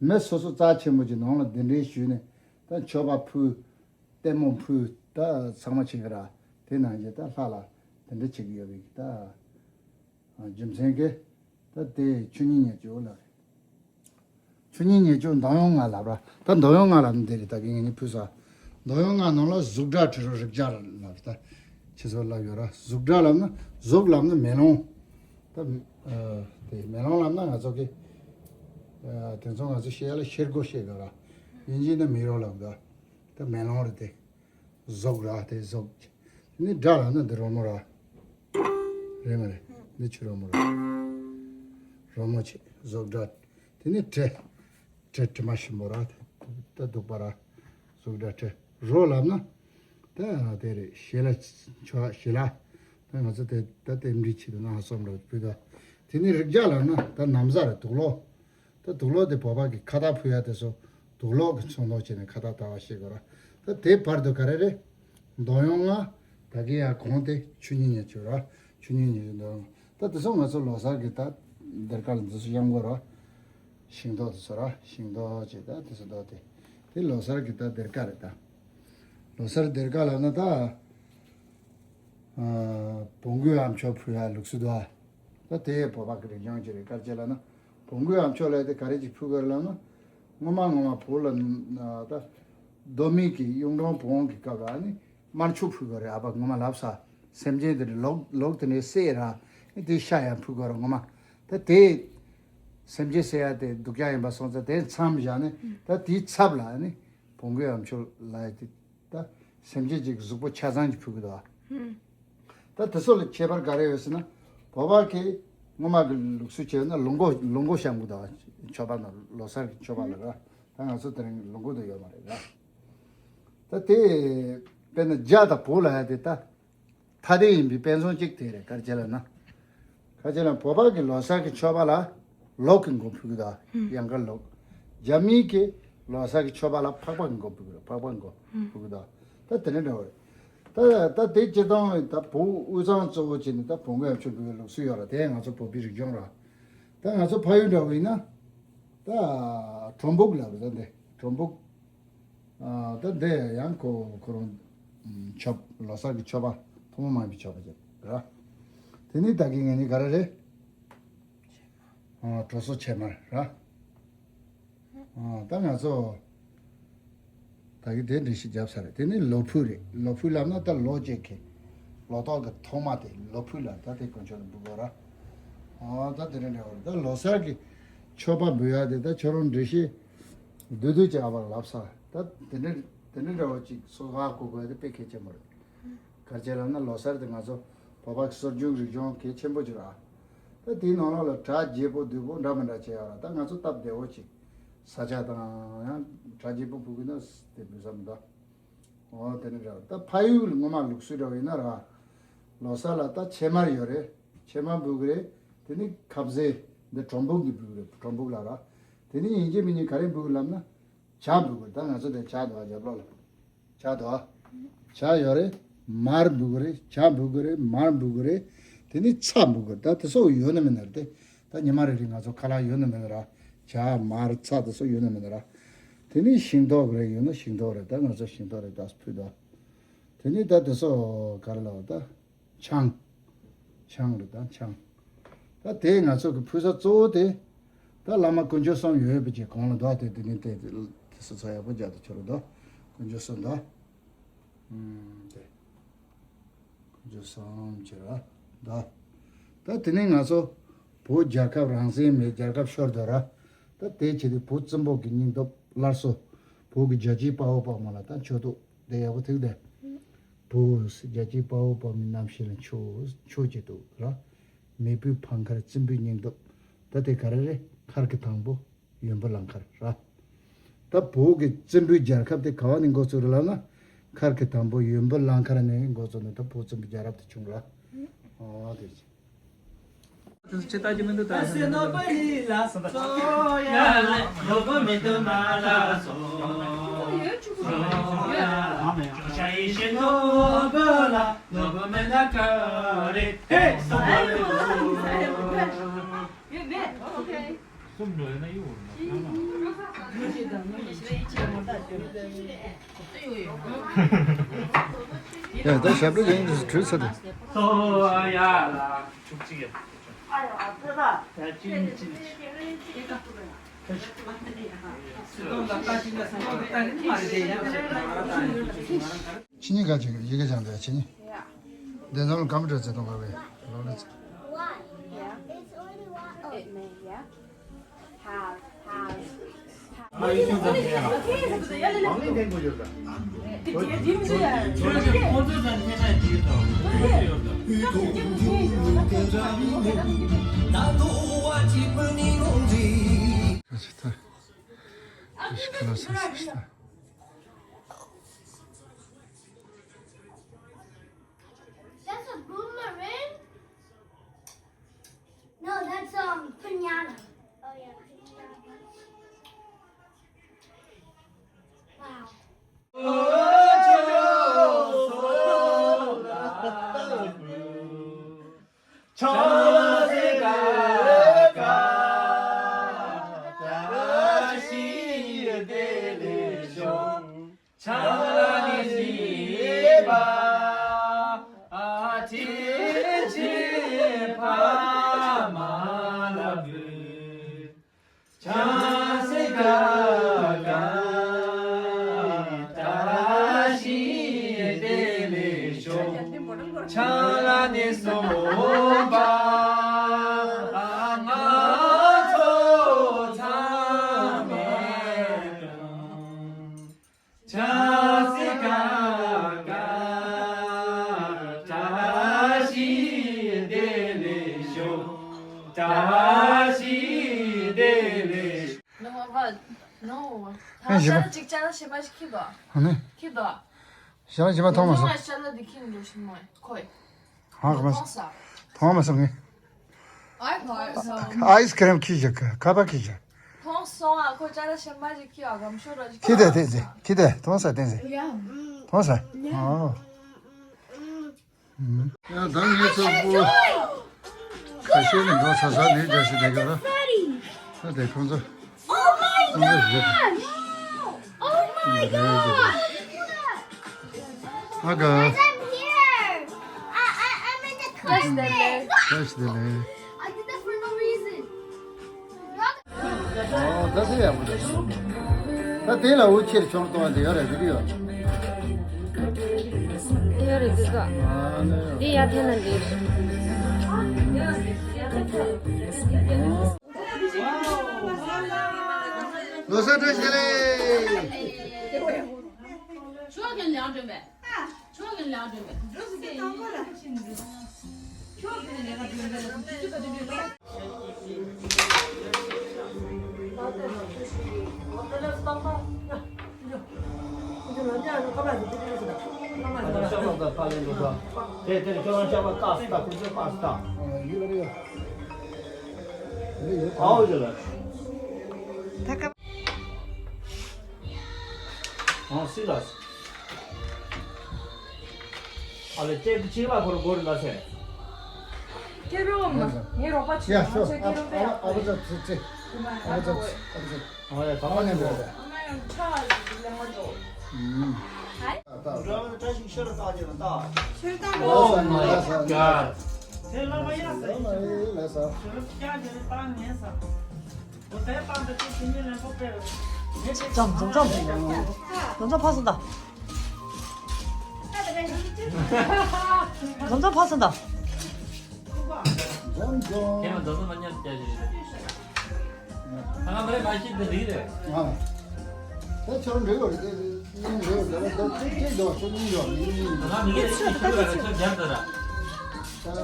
མི་སོ་སོ་རྩ་ཆེན་པོ་ཅིག་ནང་ལ་གདན་འདྲེན་ཞུས་ནས་ད་མཆོད་པ་ཕུལ། ལྟད་མོ་ཕུལ། ད་ཚང་མ་བྱེད་གི་ར། དེ་ནང་བཞིན་ད་ལྷ་ལ་གདན་འདྲེན་བྱེད་གི་ཡོད་པའི་ད་རྒྱུ་མཚན་གྱིས་ད་དེ་ཆུ་གཉིས་ཉེར་གཅིག་ལ་རེད། ཆུ་གཉིས་ཉེར་གཅིག་འདོད་ཡོན་ལྔ་ལབ་ར། ད་འདོད་ཡོན་ལྔ་ལབ་ན་དེ་རེད། ད་གིན་ངེད་གཉིས་ཕུལ་ས། འདོད་ཡོན་ལྔ་ནང་ལ་གཟུགས་སྒྲ་དྲི་རོ་རེག་བྱ་ལབ་ད། ཁྱེད་ཚོ་ལབ་ཡོད་ར། གཟུགས་སྒྲ་ལབ་ན་གཟུགས་ལབ་ན་མེ་ལོང་། ད་ཨ་དེ་མེ་ལོང་ལབ་ན་ང་ཚོ་གི་ཨ་དེ་ཚོ་ང་ཚོ་བཤད་ཡག་ལ་ཤེལ་སྒོ་བཤད་གི་ར། དབྱིན་ཇི་ནས་མི་རོ་ལབ་གི། ད་མེ་ལོང་རེད་དེ། གཟུགས་ར་དེ་གཟུགས། དེ་ནི་སྒྲ་ལབ་ན་འདི་རོལ་མོ་ར། རེད་མ་རེད། འདི་ཆུ་རོལ་མོ་ར། རོལ་མོ་ཆེ་གཟུགས་སྒྲ། དེ་ནི་དྲི། དྲི་དྲི་མ་ཞིམ་པོ་ར། ད་བདུག་པ་ར། གཟུགས་སྒྲ་དྲི། རོ་ལབ་ན། ད་དེ་རེད། ཞལ་ལ་མཆོད་ཞལ་ལ། ད་ང་ཚོ་དེ་ད་དེ་འདྲི་ཆེད་དུ་ན་ཧ་སོམ་ར་བུད་ད། དེ་ནི་རེག་བྱ་ལབ་ན་ད་ན་བཟའ་རེད། དུག་ལོག་ད་དུག་ལོག་དེ་བོད་པ་གི་ཁ་བཏགས་ཕུལ་ཡག་དེ་ཚོ་དུག་ལོག་གི་ཚོན་མདོག་བྱས་ནས་ཁ་བཏགས་བཏགས་པ་ཤེས་དགོས་ར། ད་དེ་བར་དུ་ག་རེ་རེད། འདོད་ཡོན་ལྔ། ད་གིན་ཡང་གོང་དེ་ཆུ་གཉིས་ཉེར་གཅིག་ར། ཆུ་གཉིས་ཉེར་གཅིག་འདོད་ཡོན་ལྔ། ད་དེ་ཚོ་ང་ཚོ་ལོ་གསར་གི་ད་སྡེར་ཁ་ལ་འདི་ཚོ་གཡང་དགོས་ར། ཤིང་ཏོག་དེ་ཚོ་ར། ཤིང་ཏོག་བྱས་ད་དེ་ཚོ་འདོགས་ཏེ། དེ་ལོ་གསར་གི་ད་སྡེར་ཁ་རེད་ད། ལོ་གསར་སྡེར་ཁ་ལབ་ན་ད། ཨ་བོང་གུའི་ཨ་མཆོག་ཕུལ་ཡག་ལུགས་སྲོལ་འདུག་ཨ། ད་དེ་བོད་པ་གི་རིག་གཞུང་ཅིག་རེད། ག་རེ་བྱས་ལབ་ན། བོང་གུའི་ཨ་མཆོག་ལབ་དེ་ག་རེ་ཅིག་ཕུལ་དགོས་རེད་ལབ་ན། སྔོན་མ་སྔོན་མ་བོད་ལ་ད་གདོད་མའི་གི་གཡུང་དྲུང་བོན་གྱི་སྐབས་ལ་ནི་དམར་མཆོད་ཕུལ་དགོས་རེད། ཨ་ཕ་ངོ་མ་ལབ་ས། སེམས་ཅན་དེ་འདྲ་ལོག་ལོག་དེ་ནས་བསད་ར། དེ་ཤ་ཡང་ཕུལ་དགོས་རེད་ངོ་མ། ད་དེ་སེམས་ཅན་བསད་ཡག་དེ་སྡུག་ཅག་ཡིན་པ་སོང་ཙང་དེ་མཚམས་བཞག་ནས་ད་དེའི་ཚབ་ལ་ནི་བོང་གུའི་ཨ་མཆོག་ལབ་ཡག་དེ། ད་སེམས་ཅན་གཅིག་གཟུགས་པོ་ཆ་ཚང་གཅིག་ཕུལ་གི་འདུག་ཨ། ད་དེ་ཚོ་ལ་ཁྱད་པར་ག་རེ་ཡོད་ཟེར་ན། བོད་པ་གི་སྔོན་མ་གི་ལུགས་སྲོལ་བྱས་ན་ལུག་མགོ་ལུག་མགོ་བཤམས་གི་འདུག་ཨ། མཆོད་པ་ནང་ལོ་གསར་གི་མཆོད་པ་ལ་ར། ད་ང་ཚོ་དེ་རིང་ལུག་མགོ་དེ་ཡོད་མ་རེད་ར། ད་དེ་ དཔེར་ན་རྒྱ་དང་བོད་ལབ་ཡ་དེ་ད་ཐ་དད་ཡིན་པའི་དཔེ་མཚོན་གཅིག་དེ་རེད། ག་རེ་བྱས་ལབ་ན། ག་རེ་བྱས་ལབ་ན་བོད་པ་གི་ལོ་གསར་གྱི་མཆོད་པ་ལ་ལོག་གི་མགོ་ཕུལ་གི་འདུག་ཡང་བསྐྱར་ལོག་རྒྱ་མིའི་གི་ལོ་གསར་གྱི་མཆོད་པ་ལ་ཕག་པ་གི་མགོ་ཕུལ་གི་འདུག་ཕག་པ་གི་མགོ་ཕུལ་གི་འདུག་ད་དེ་འདྲ་འདྲ་བོ་རེད། ད་ད་དེ་སྤྱིར་བཏང་ད་བོད་དབུས་གཙང་གཙོ་བོ་བྱས་ནས་ད་བོད་སྔོན་ཆོས་འབུལ་བའི་ལུགས་སྲོལ་ཡོད་ར། དེ་ང་ཚོ་བོད་པའི་རིག་གཞུང་ར། ད་ང་ཚོ་ཕ་ཡུལ་འདྲ་བོ་ཡིན་ན་ད་ཁྲོམ་སྦུག་ལབ་རེད། ད་འདི་ཁྲོམ་སྦུག་ཨ། ད་འདི་ཡང་ཁོ་ཁོ་རང་མཆོད་ལོ་གསར་གྱི་མཆོད་པ་ཐོག་མ་མང་པོའི་མཆོད་པ་བྱེད་ར། དེ་ནི་ད་གིན་ངས་ནི་ག་རེ་རེད། ཨ། གྲོ་སོ་ཕྱེ་མར་ར། ཨ། ད་ང་ཚོ་ད་གིན་དེ་འགྲེལ་བཤད་བརྒྱབ་ཚར་རེད། དེ་ནི་ལོ་ཕུད་རེད། ལོ་ཕུད་ལབ་ན་ད་ལོ་གཅིག་གི་ལོ་ཏོག་གི་ཐོག་མ་དེ་ལོ་ཕུད་ལ་ད་དེ་དཀོན་མཆོག་ལ་འབུལ་དགོས་ར། ཨ། ད་དེ་འདྲ་འདྲ་བོ་རེད། ད་ལོ་གསར་གྱི་མཆོད་པ་འབུལ་ཡ་དེ་ད་ཁྱོད་རང་འགྲེལ་བཤད་བསྡུས་བསྡུས་ཅིག་ཨ་ཕར་ལབ་ས། ད་དེ་འདྲ་དེ་འདྲ་འདྲ་བོ་ཅིག་སོ་ཧ་གོ་དགོས་ཡ་དེ་དཔེ་གལ་ཆེན་པོ་རེད། ག་རེ་བྱས་ལབ་ན་ལོ་གསར་དེ་ང་ཚོ་བོད་པ་གི་སྲོལ་རྒྱུན་རིག་གཞུང་གལ་ཆེན་པོ་ཅིག་རེད། ད་དེའི་ནང་ལོགས་ལ་གྲ་རྒྱས་པོ་བསྡུས་པོ་འདྲ་མི་འདྲ་བྱས་ཡོད་ར། ད་ང་ཚོ་སྟབས་བདེ་བོ་ཅིག་ས་ཆ་དང་ཡང་གྲ་རྒྱས་པོ་ཕུལ་གི་ན་དེ་འབུལ་ས་མི་འདུག་འོ་དེ་ནི་རེད། ད་ཕ་ཡུལ་ངོ་མ་ལུགས་སྲོལ་འདྲ་བོ་ཡིན་ན་ར། ལོ་གསར་ལ་ད་ཕྱེ་མར་ཡོད་རེད། ཕྱེ་མར་འབུལ་གི་རེད། དེ་ནི་ཁ་ཟས་འདི་གྲོམ་སྦུག་འདི་འབུལ་གི་རེད། གྲོམ་སྦུག་ལ་ར། དེ་ནི་ཡིན་གཅིག་མིན་གཅིག་ག་རེ་འབུལ་གི་ལབ་ན་ཇ་འབུལ་གི་རེད། ད་ང་ཚོ་དེ་ཇ་འདུག་ཨ། ཇ་བློ་ལ་ཇ་འདུག་ཨ། ཇ་ཡོད་རེད། མར་འབུལ་གི་རེད། ཇ་འབུལ་གི་རེད། མར་འབུལ་གི་རེད། དེ་ནི་ཚྭ་འབུལ་གི་རེད། ད་དེ་སོགས་ཡོད་ནི་མིན་ནི་རེད་དེ། ད་ཉི་མ་རེ་རེ་ང་ཚོ་ཁ་ལག་ཡོད་ནི་མིན་ནི་ར། ཇ་མར་ཚྭ་དེ་སོགས་ཡོད་ནི་མིན་ནི་ར། དེ་ནི་ཤིང་ཏོག་རེ་ཡོད་ན་ཤིང་ཏོག་རེ། ད་ང་ཚོ་ཤིང་ཏོག་རེ་ད་ཕུལ་འདུག་དེ་ནི་ད་དེ་སོགས་ག་རེ་ལབ་ད། ཆང་། ཆང་རེད། ད་ཆང་། ད་དེ་ང་ཚོ་གི་ཕུལ་ས་གཙོ་བོ་དེ། ད་བླ་མ་དཀོན་མཆོག་གསུམ་ཡོད་པ་ཅིག་གོང་ལ་འདུག་དེ་དེ་ནི་དེ་དེ་སོ་སོ་ཡག་པོ་རྒྱག་ཏུ་ཁྱོད་རེད་འདུག་དཀོན་མཆོག་གསུམ་འདུག་ཨུམ། དེ་དཀོན་མཆོག་གསུམ་ཅིག་ར་འདུག་ད་དེ་ནི་ང་ཚོ་བོད་རྒྱལ་ཁབ་རང་བཙན་མེད། རྒྱལ་ཁབ་ཤོར་འདུག་ར། ད་དེ་བྱེད་དུས་བོད་སྲིན་པོ་གི་སྙིང་སྟོབས་སླར་གསོ། བོད་ཀྱི་རྒྱལ་གཅེས་དཔའ་བོ་དཔའ་མོ་ལ་ད་མཆོད་གཏོར་དེ་ཡག་པོ་ཐུག་དེ། བོད་རྒྱལ་གཅེས་དཔའ་བོ་དཔའ་མོའི་རྣམ་ཤེས་ལ་མཆོད་མཆོད་ཅེས་འདུག་ར། མེས་པོའི་བང་མཁར་བཙན་པོའི་སྙིང་སྟོབས། ད་དེ་ག་རེ་རེད། མཁར་གྱི་དང་པོ་ཡོན་པོ་གླང་མཁར་ར། ད་བོད་ཀྱི་བཙན་པོའི་རྒྱལ་ཁབ་དེ་ག་བ་ནས་འགོ་བཙུགས་རེད་ལབ་ན། མཁར་གྱི་དང་པོ་ཡོན་པོ་གླང་མཁར་ནས་འགོ་བཙུགས་ནས་ད་བོད་བཙན་པོའི་རྒྱལ་རབས་དེ་བྱུང་ར། ཨོ་དེ་རེད། ཅི་ལྟ་ཅི་མི་འདུག་ད། ཡ་ད་ཞབས་བྲོ་ཡིན་དུས་གྲོས་ཚར་ཏེ། ཕྱི་ཉིན་ག་ཅིག་ཡི་གེ་སྦྱང་དེ་ཕྱི་ཉིན། འདི་ཚོ་ལ་ཀམ་པུ་ཊར་བརྩེ་དུང་ག་བས་ལོ་ལ་བརྩེ། Why? Yeah. It's only one. Oh. It may, yeah. Have, have, have. That's a boomerang? No, that's, um, pinata. Oh, yeah, pinata. Wow. ཆང་ལ་ནི་བཞེས་པ་ཨ་ཏི་ཆེ་ཕ་མ་ལ་འབུལ། ཆང་སེ་ཀ་ཀ་བཀྲ་ཤིས་བདེ་ལེགས་ཤོག་ཆང་ལ་ནི་སོམ་པ་ང་ཚོ་ཚང་མས། ཆང་སེ་ཀ་ཀ་བཀྲ་ཤིས་བདེ་ལེགས་ཤོག་བཀྲ་ཤིས་བདེ་ལེགས། No, what? No. ཨ་ཞེས་པ། ཅིག་ཅར་ཞེས་པ་ཞིག་ཁྱི་དོ། ཨ་ནི། ཁྱི་དོ། ཞལ་ལག་ཅི་མ་མཐོང་མ་སོང་། ཞལ་ལག་འདི་ཁྱེར་འགྲོ་ཤི་མོ་ཁོས། ཧང་ག་མ་མཐོང་ས། མཐོང་མ་སོང་ངས། ཨའི་ཁོ་སོང་། ཨའི་སི་ཁི་རིམ་ཁྱེར་བཞག་ཁ་པར་ཁྱེར་བཞག་མཐོང་སོང་ཨ། ཁོ་ཅ་ལག་ཤམ་མ་ཞིག་ཁྱེར་ཨ་གམ་ཤོ་ར་ཞིག་ཁྱེར་དེ་དེ་དེ་ཁྱེར་དེ་མཐོང་ས་བསྟན་ཟེར། མཐོང་ས། ཨོ། ཡང་ད་ངས་ཚོ་པོ། ཁ་ཤས་ནི་འགྲོ་ས་ས་ནས་རྒྱ་ཞིག་བསྡད་ཀྱི་ར། ད་དེ་ཁོང་ཚོ། Oh my ཁོང་ཚོ་བཞི། God! Oh my God! ཨ་ག Guys, I'm here! I, I, I'm in the ཁ་ཤས་ནས་ཁ་ཤས་ནས། I did that for no reason. ཨོ་ད་དེ་ཡག་པོ་རེད། ད་དེ་ལ་འུ་ཆེར་ཆོར་གཏོང་བ་དེ་ཡོད་རེད་ཟེར་གི་ཡོད། ཡོད་རེད་ཟེར་གི་ཨ་ནི་འདི་ཡར་འཐེན་ན་འགྲིག་ལོ་གསར་བཀྲ་ཤིས་བདེ་ལེགས། ཆོག་གི་ལེགས་འགྲོ་མེད། ཆོག་གི་ལེགས་འགྲོ་མེད། ཨ་ལེ་ཅེ་ཅིག་ལ་ཁོར་སྒོར་ལ་སེ། ཁྱེད་རོགས་མ། ངའི་རོགས་པ་ཡ་ཆེ་ཤོ་ཁྱེད་རོགས་པ་ཡ། ཨ་ཨ་བ་ཚ་ཚེ་ཚེ། ཨ་བ་ཚ་ཚེ་ཨ་བ་ཚ། ཨ་ཡ་ད་ཨ་ནེ་འགྲོ་རེད། ཨ་མ་ཡང་ཆ་ཞིག་ལེན་མ་འགྲོ། ཨུམ། ཧའི། བཀྲ་ཤིས་ཤོ་ལ་བཏགས་ཀྱི་ན་ད། ཤོ་ལ་བཏགས་ན། Oh my God. དེ་ལ་མ་ཡ་ཟེར། ལ་མ་ཡ་ལ་ས། ཤོ་ལ་བཀྱག་ཀྱི་ནི་བཏང་ངན་ས། འཛོམས་འཛོམས་འཛོམས། འཛོམས་འཛོམས་ཕར་སོང་ད། འཛོམས་འཛོམས་ཕར་སོང་ད། འཛོམས་འཛོམས། ཁྱེད་རང་འཛོམས་འཛོམས་མ་ཉམས་རྒྱ་ཞིག་རེད། ཐ་ང་མ་རེད་མ་ཤི་འདི་རིགས་རེད། ཨ། ད་ཁྱོད་འདྲི་བ་རེད། གཉིས་རེད་ད་ད་ད་གཅིག་གཅིག་འདུག་ཁྱོད་གཉིས་ཡོད་མི་གཉིས་འདུག་ང་མི་གེ་རེད་ཤི་ཤི་ར་ཁྱོད་རྒྱབ་ད་ར། ད།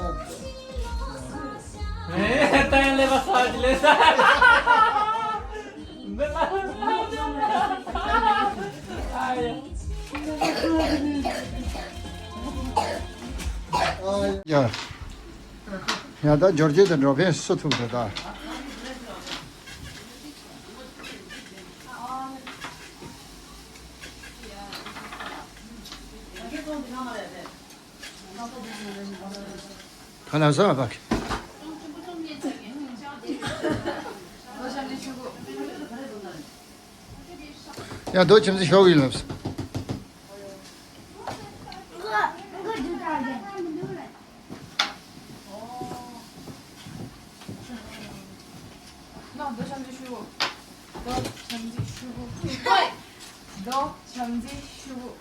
ཨེ་ད་ཡང་ལས་པ་ས་ཅི་ལས་ས། འདི་ལ། ཨ་ཡ། ཡ། ཡ་ད་འབྱོར་རྗེས་དང་འགྲོ་ཕན་སུ་ཐུག་ད་ད། ཁ་ན་ས་བ་གི། ཡ་རྡོ་ཁྱིམ་མཚེས་ཤོག་ཡིན་ལབ། ན་རྡོ་ཁྱིམ་མཚེས་ཤོག་རྡོ་ཁྱིམ་མཚེས་ཤོག་རྡོ་ཁྱིམ་མཚེས་ཤོག་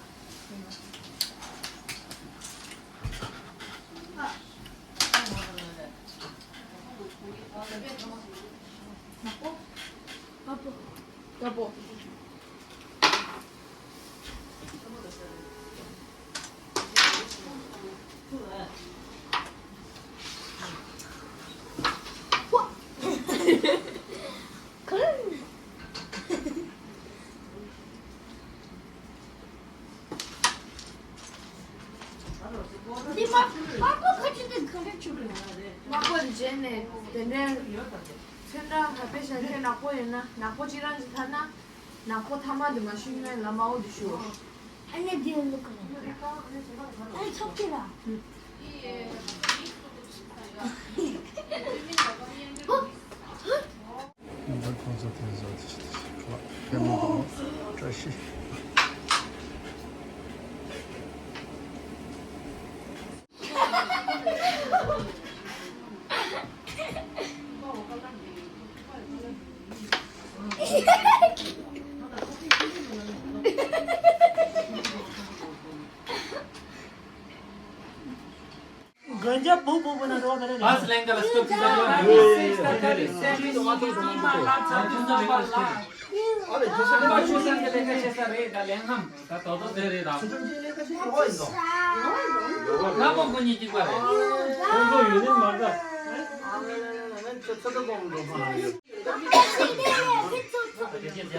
འདི་མ་དམར་པོ་ཁ་ཆུ་དེ་ག་རེ་བྱུང་རེད། དམར་པོ་དེ་བྱས་ནས་དེ་འདྲའི་ཚོན་ཁྲ་ག་པེ་ཤ་ཁྱེད་ནག་པོ་ཡོད་ན་ནག་པོ་གཅིག་རང་གཅིག་ཐར་ན་ནག་པོ་ཐ་མ་དེ་མ་ཤུགས་མེད་ལ་དམར་པོ་དེ་ཤུ། ཨ་ནེ་དེ་ལུག་ག་ཨ་ནེ་ཚོགས་ཀྱི་ལ། འདི་ཁོང་ཚོ་དེ་བཟོ་དེ་ཁ་ཕན་མི་འདུག་བཀྲ་ཤིས། གན་རྒྱ་བུ་བུ་བུ་ན་རོ་ད་རེ་རེ། ཨ་སི་ལེང་ག་ལ་སྐབས་ཀྱི་ད་ཡོད་ན། ཨ་ལེ་ཁྱེད་ཚོ་ལེང་ག་ཆུ་སང་གི་ལེང་ག་བྱེད་ས་རེད་ད་ལེང་ཧམ། ད་དོ་དོ་དེ་རེད་ད། ཁོང་ཚོ་ཡོད་ནི་མ་འདྲ། ཁྱེད་ཚོ་ད་གོང་འགྲོ་ཁོང་ཡོད། But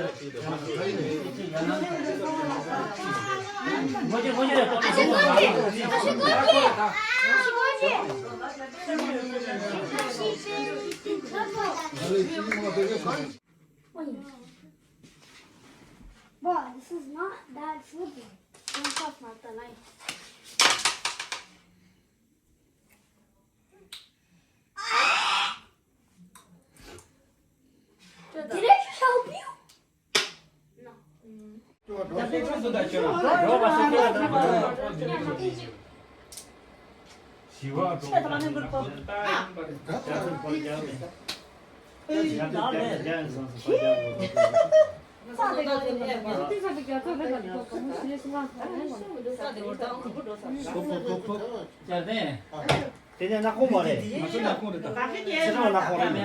this is not that simple. Don't cross my the line. Did I just help you? དེ་ནས་ནག་ཁུང་མ་རེད། ང་ཚོ་ནག་ཁུང་རེད་ད། ཚེ་རིང་ནག་ཁུང་རེད།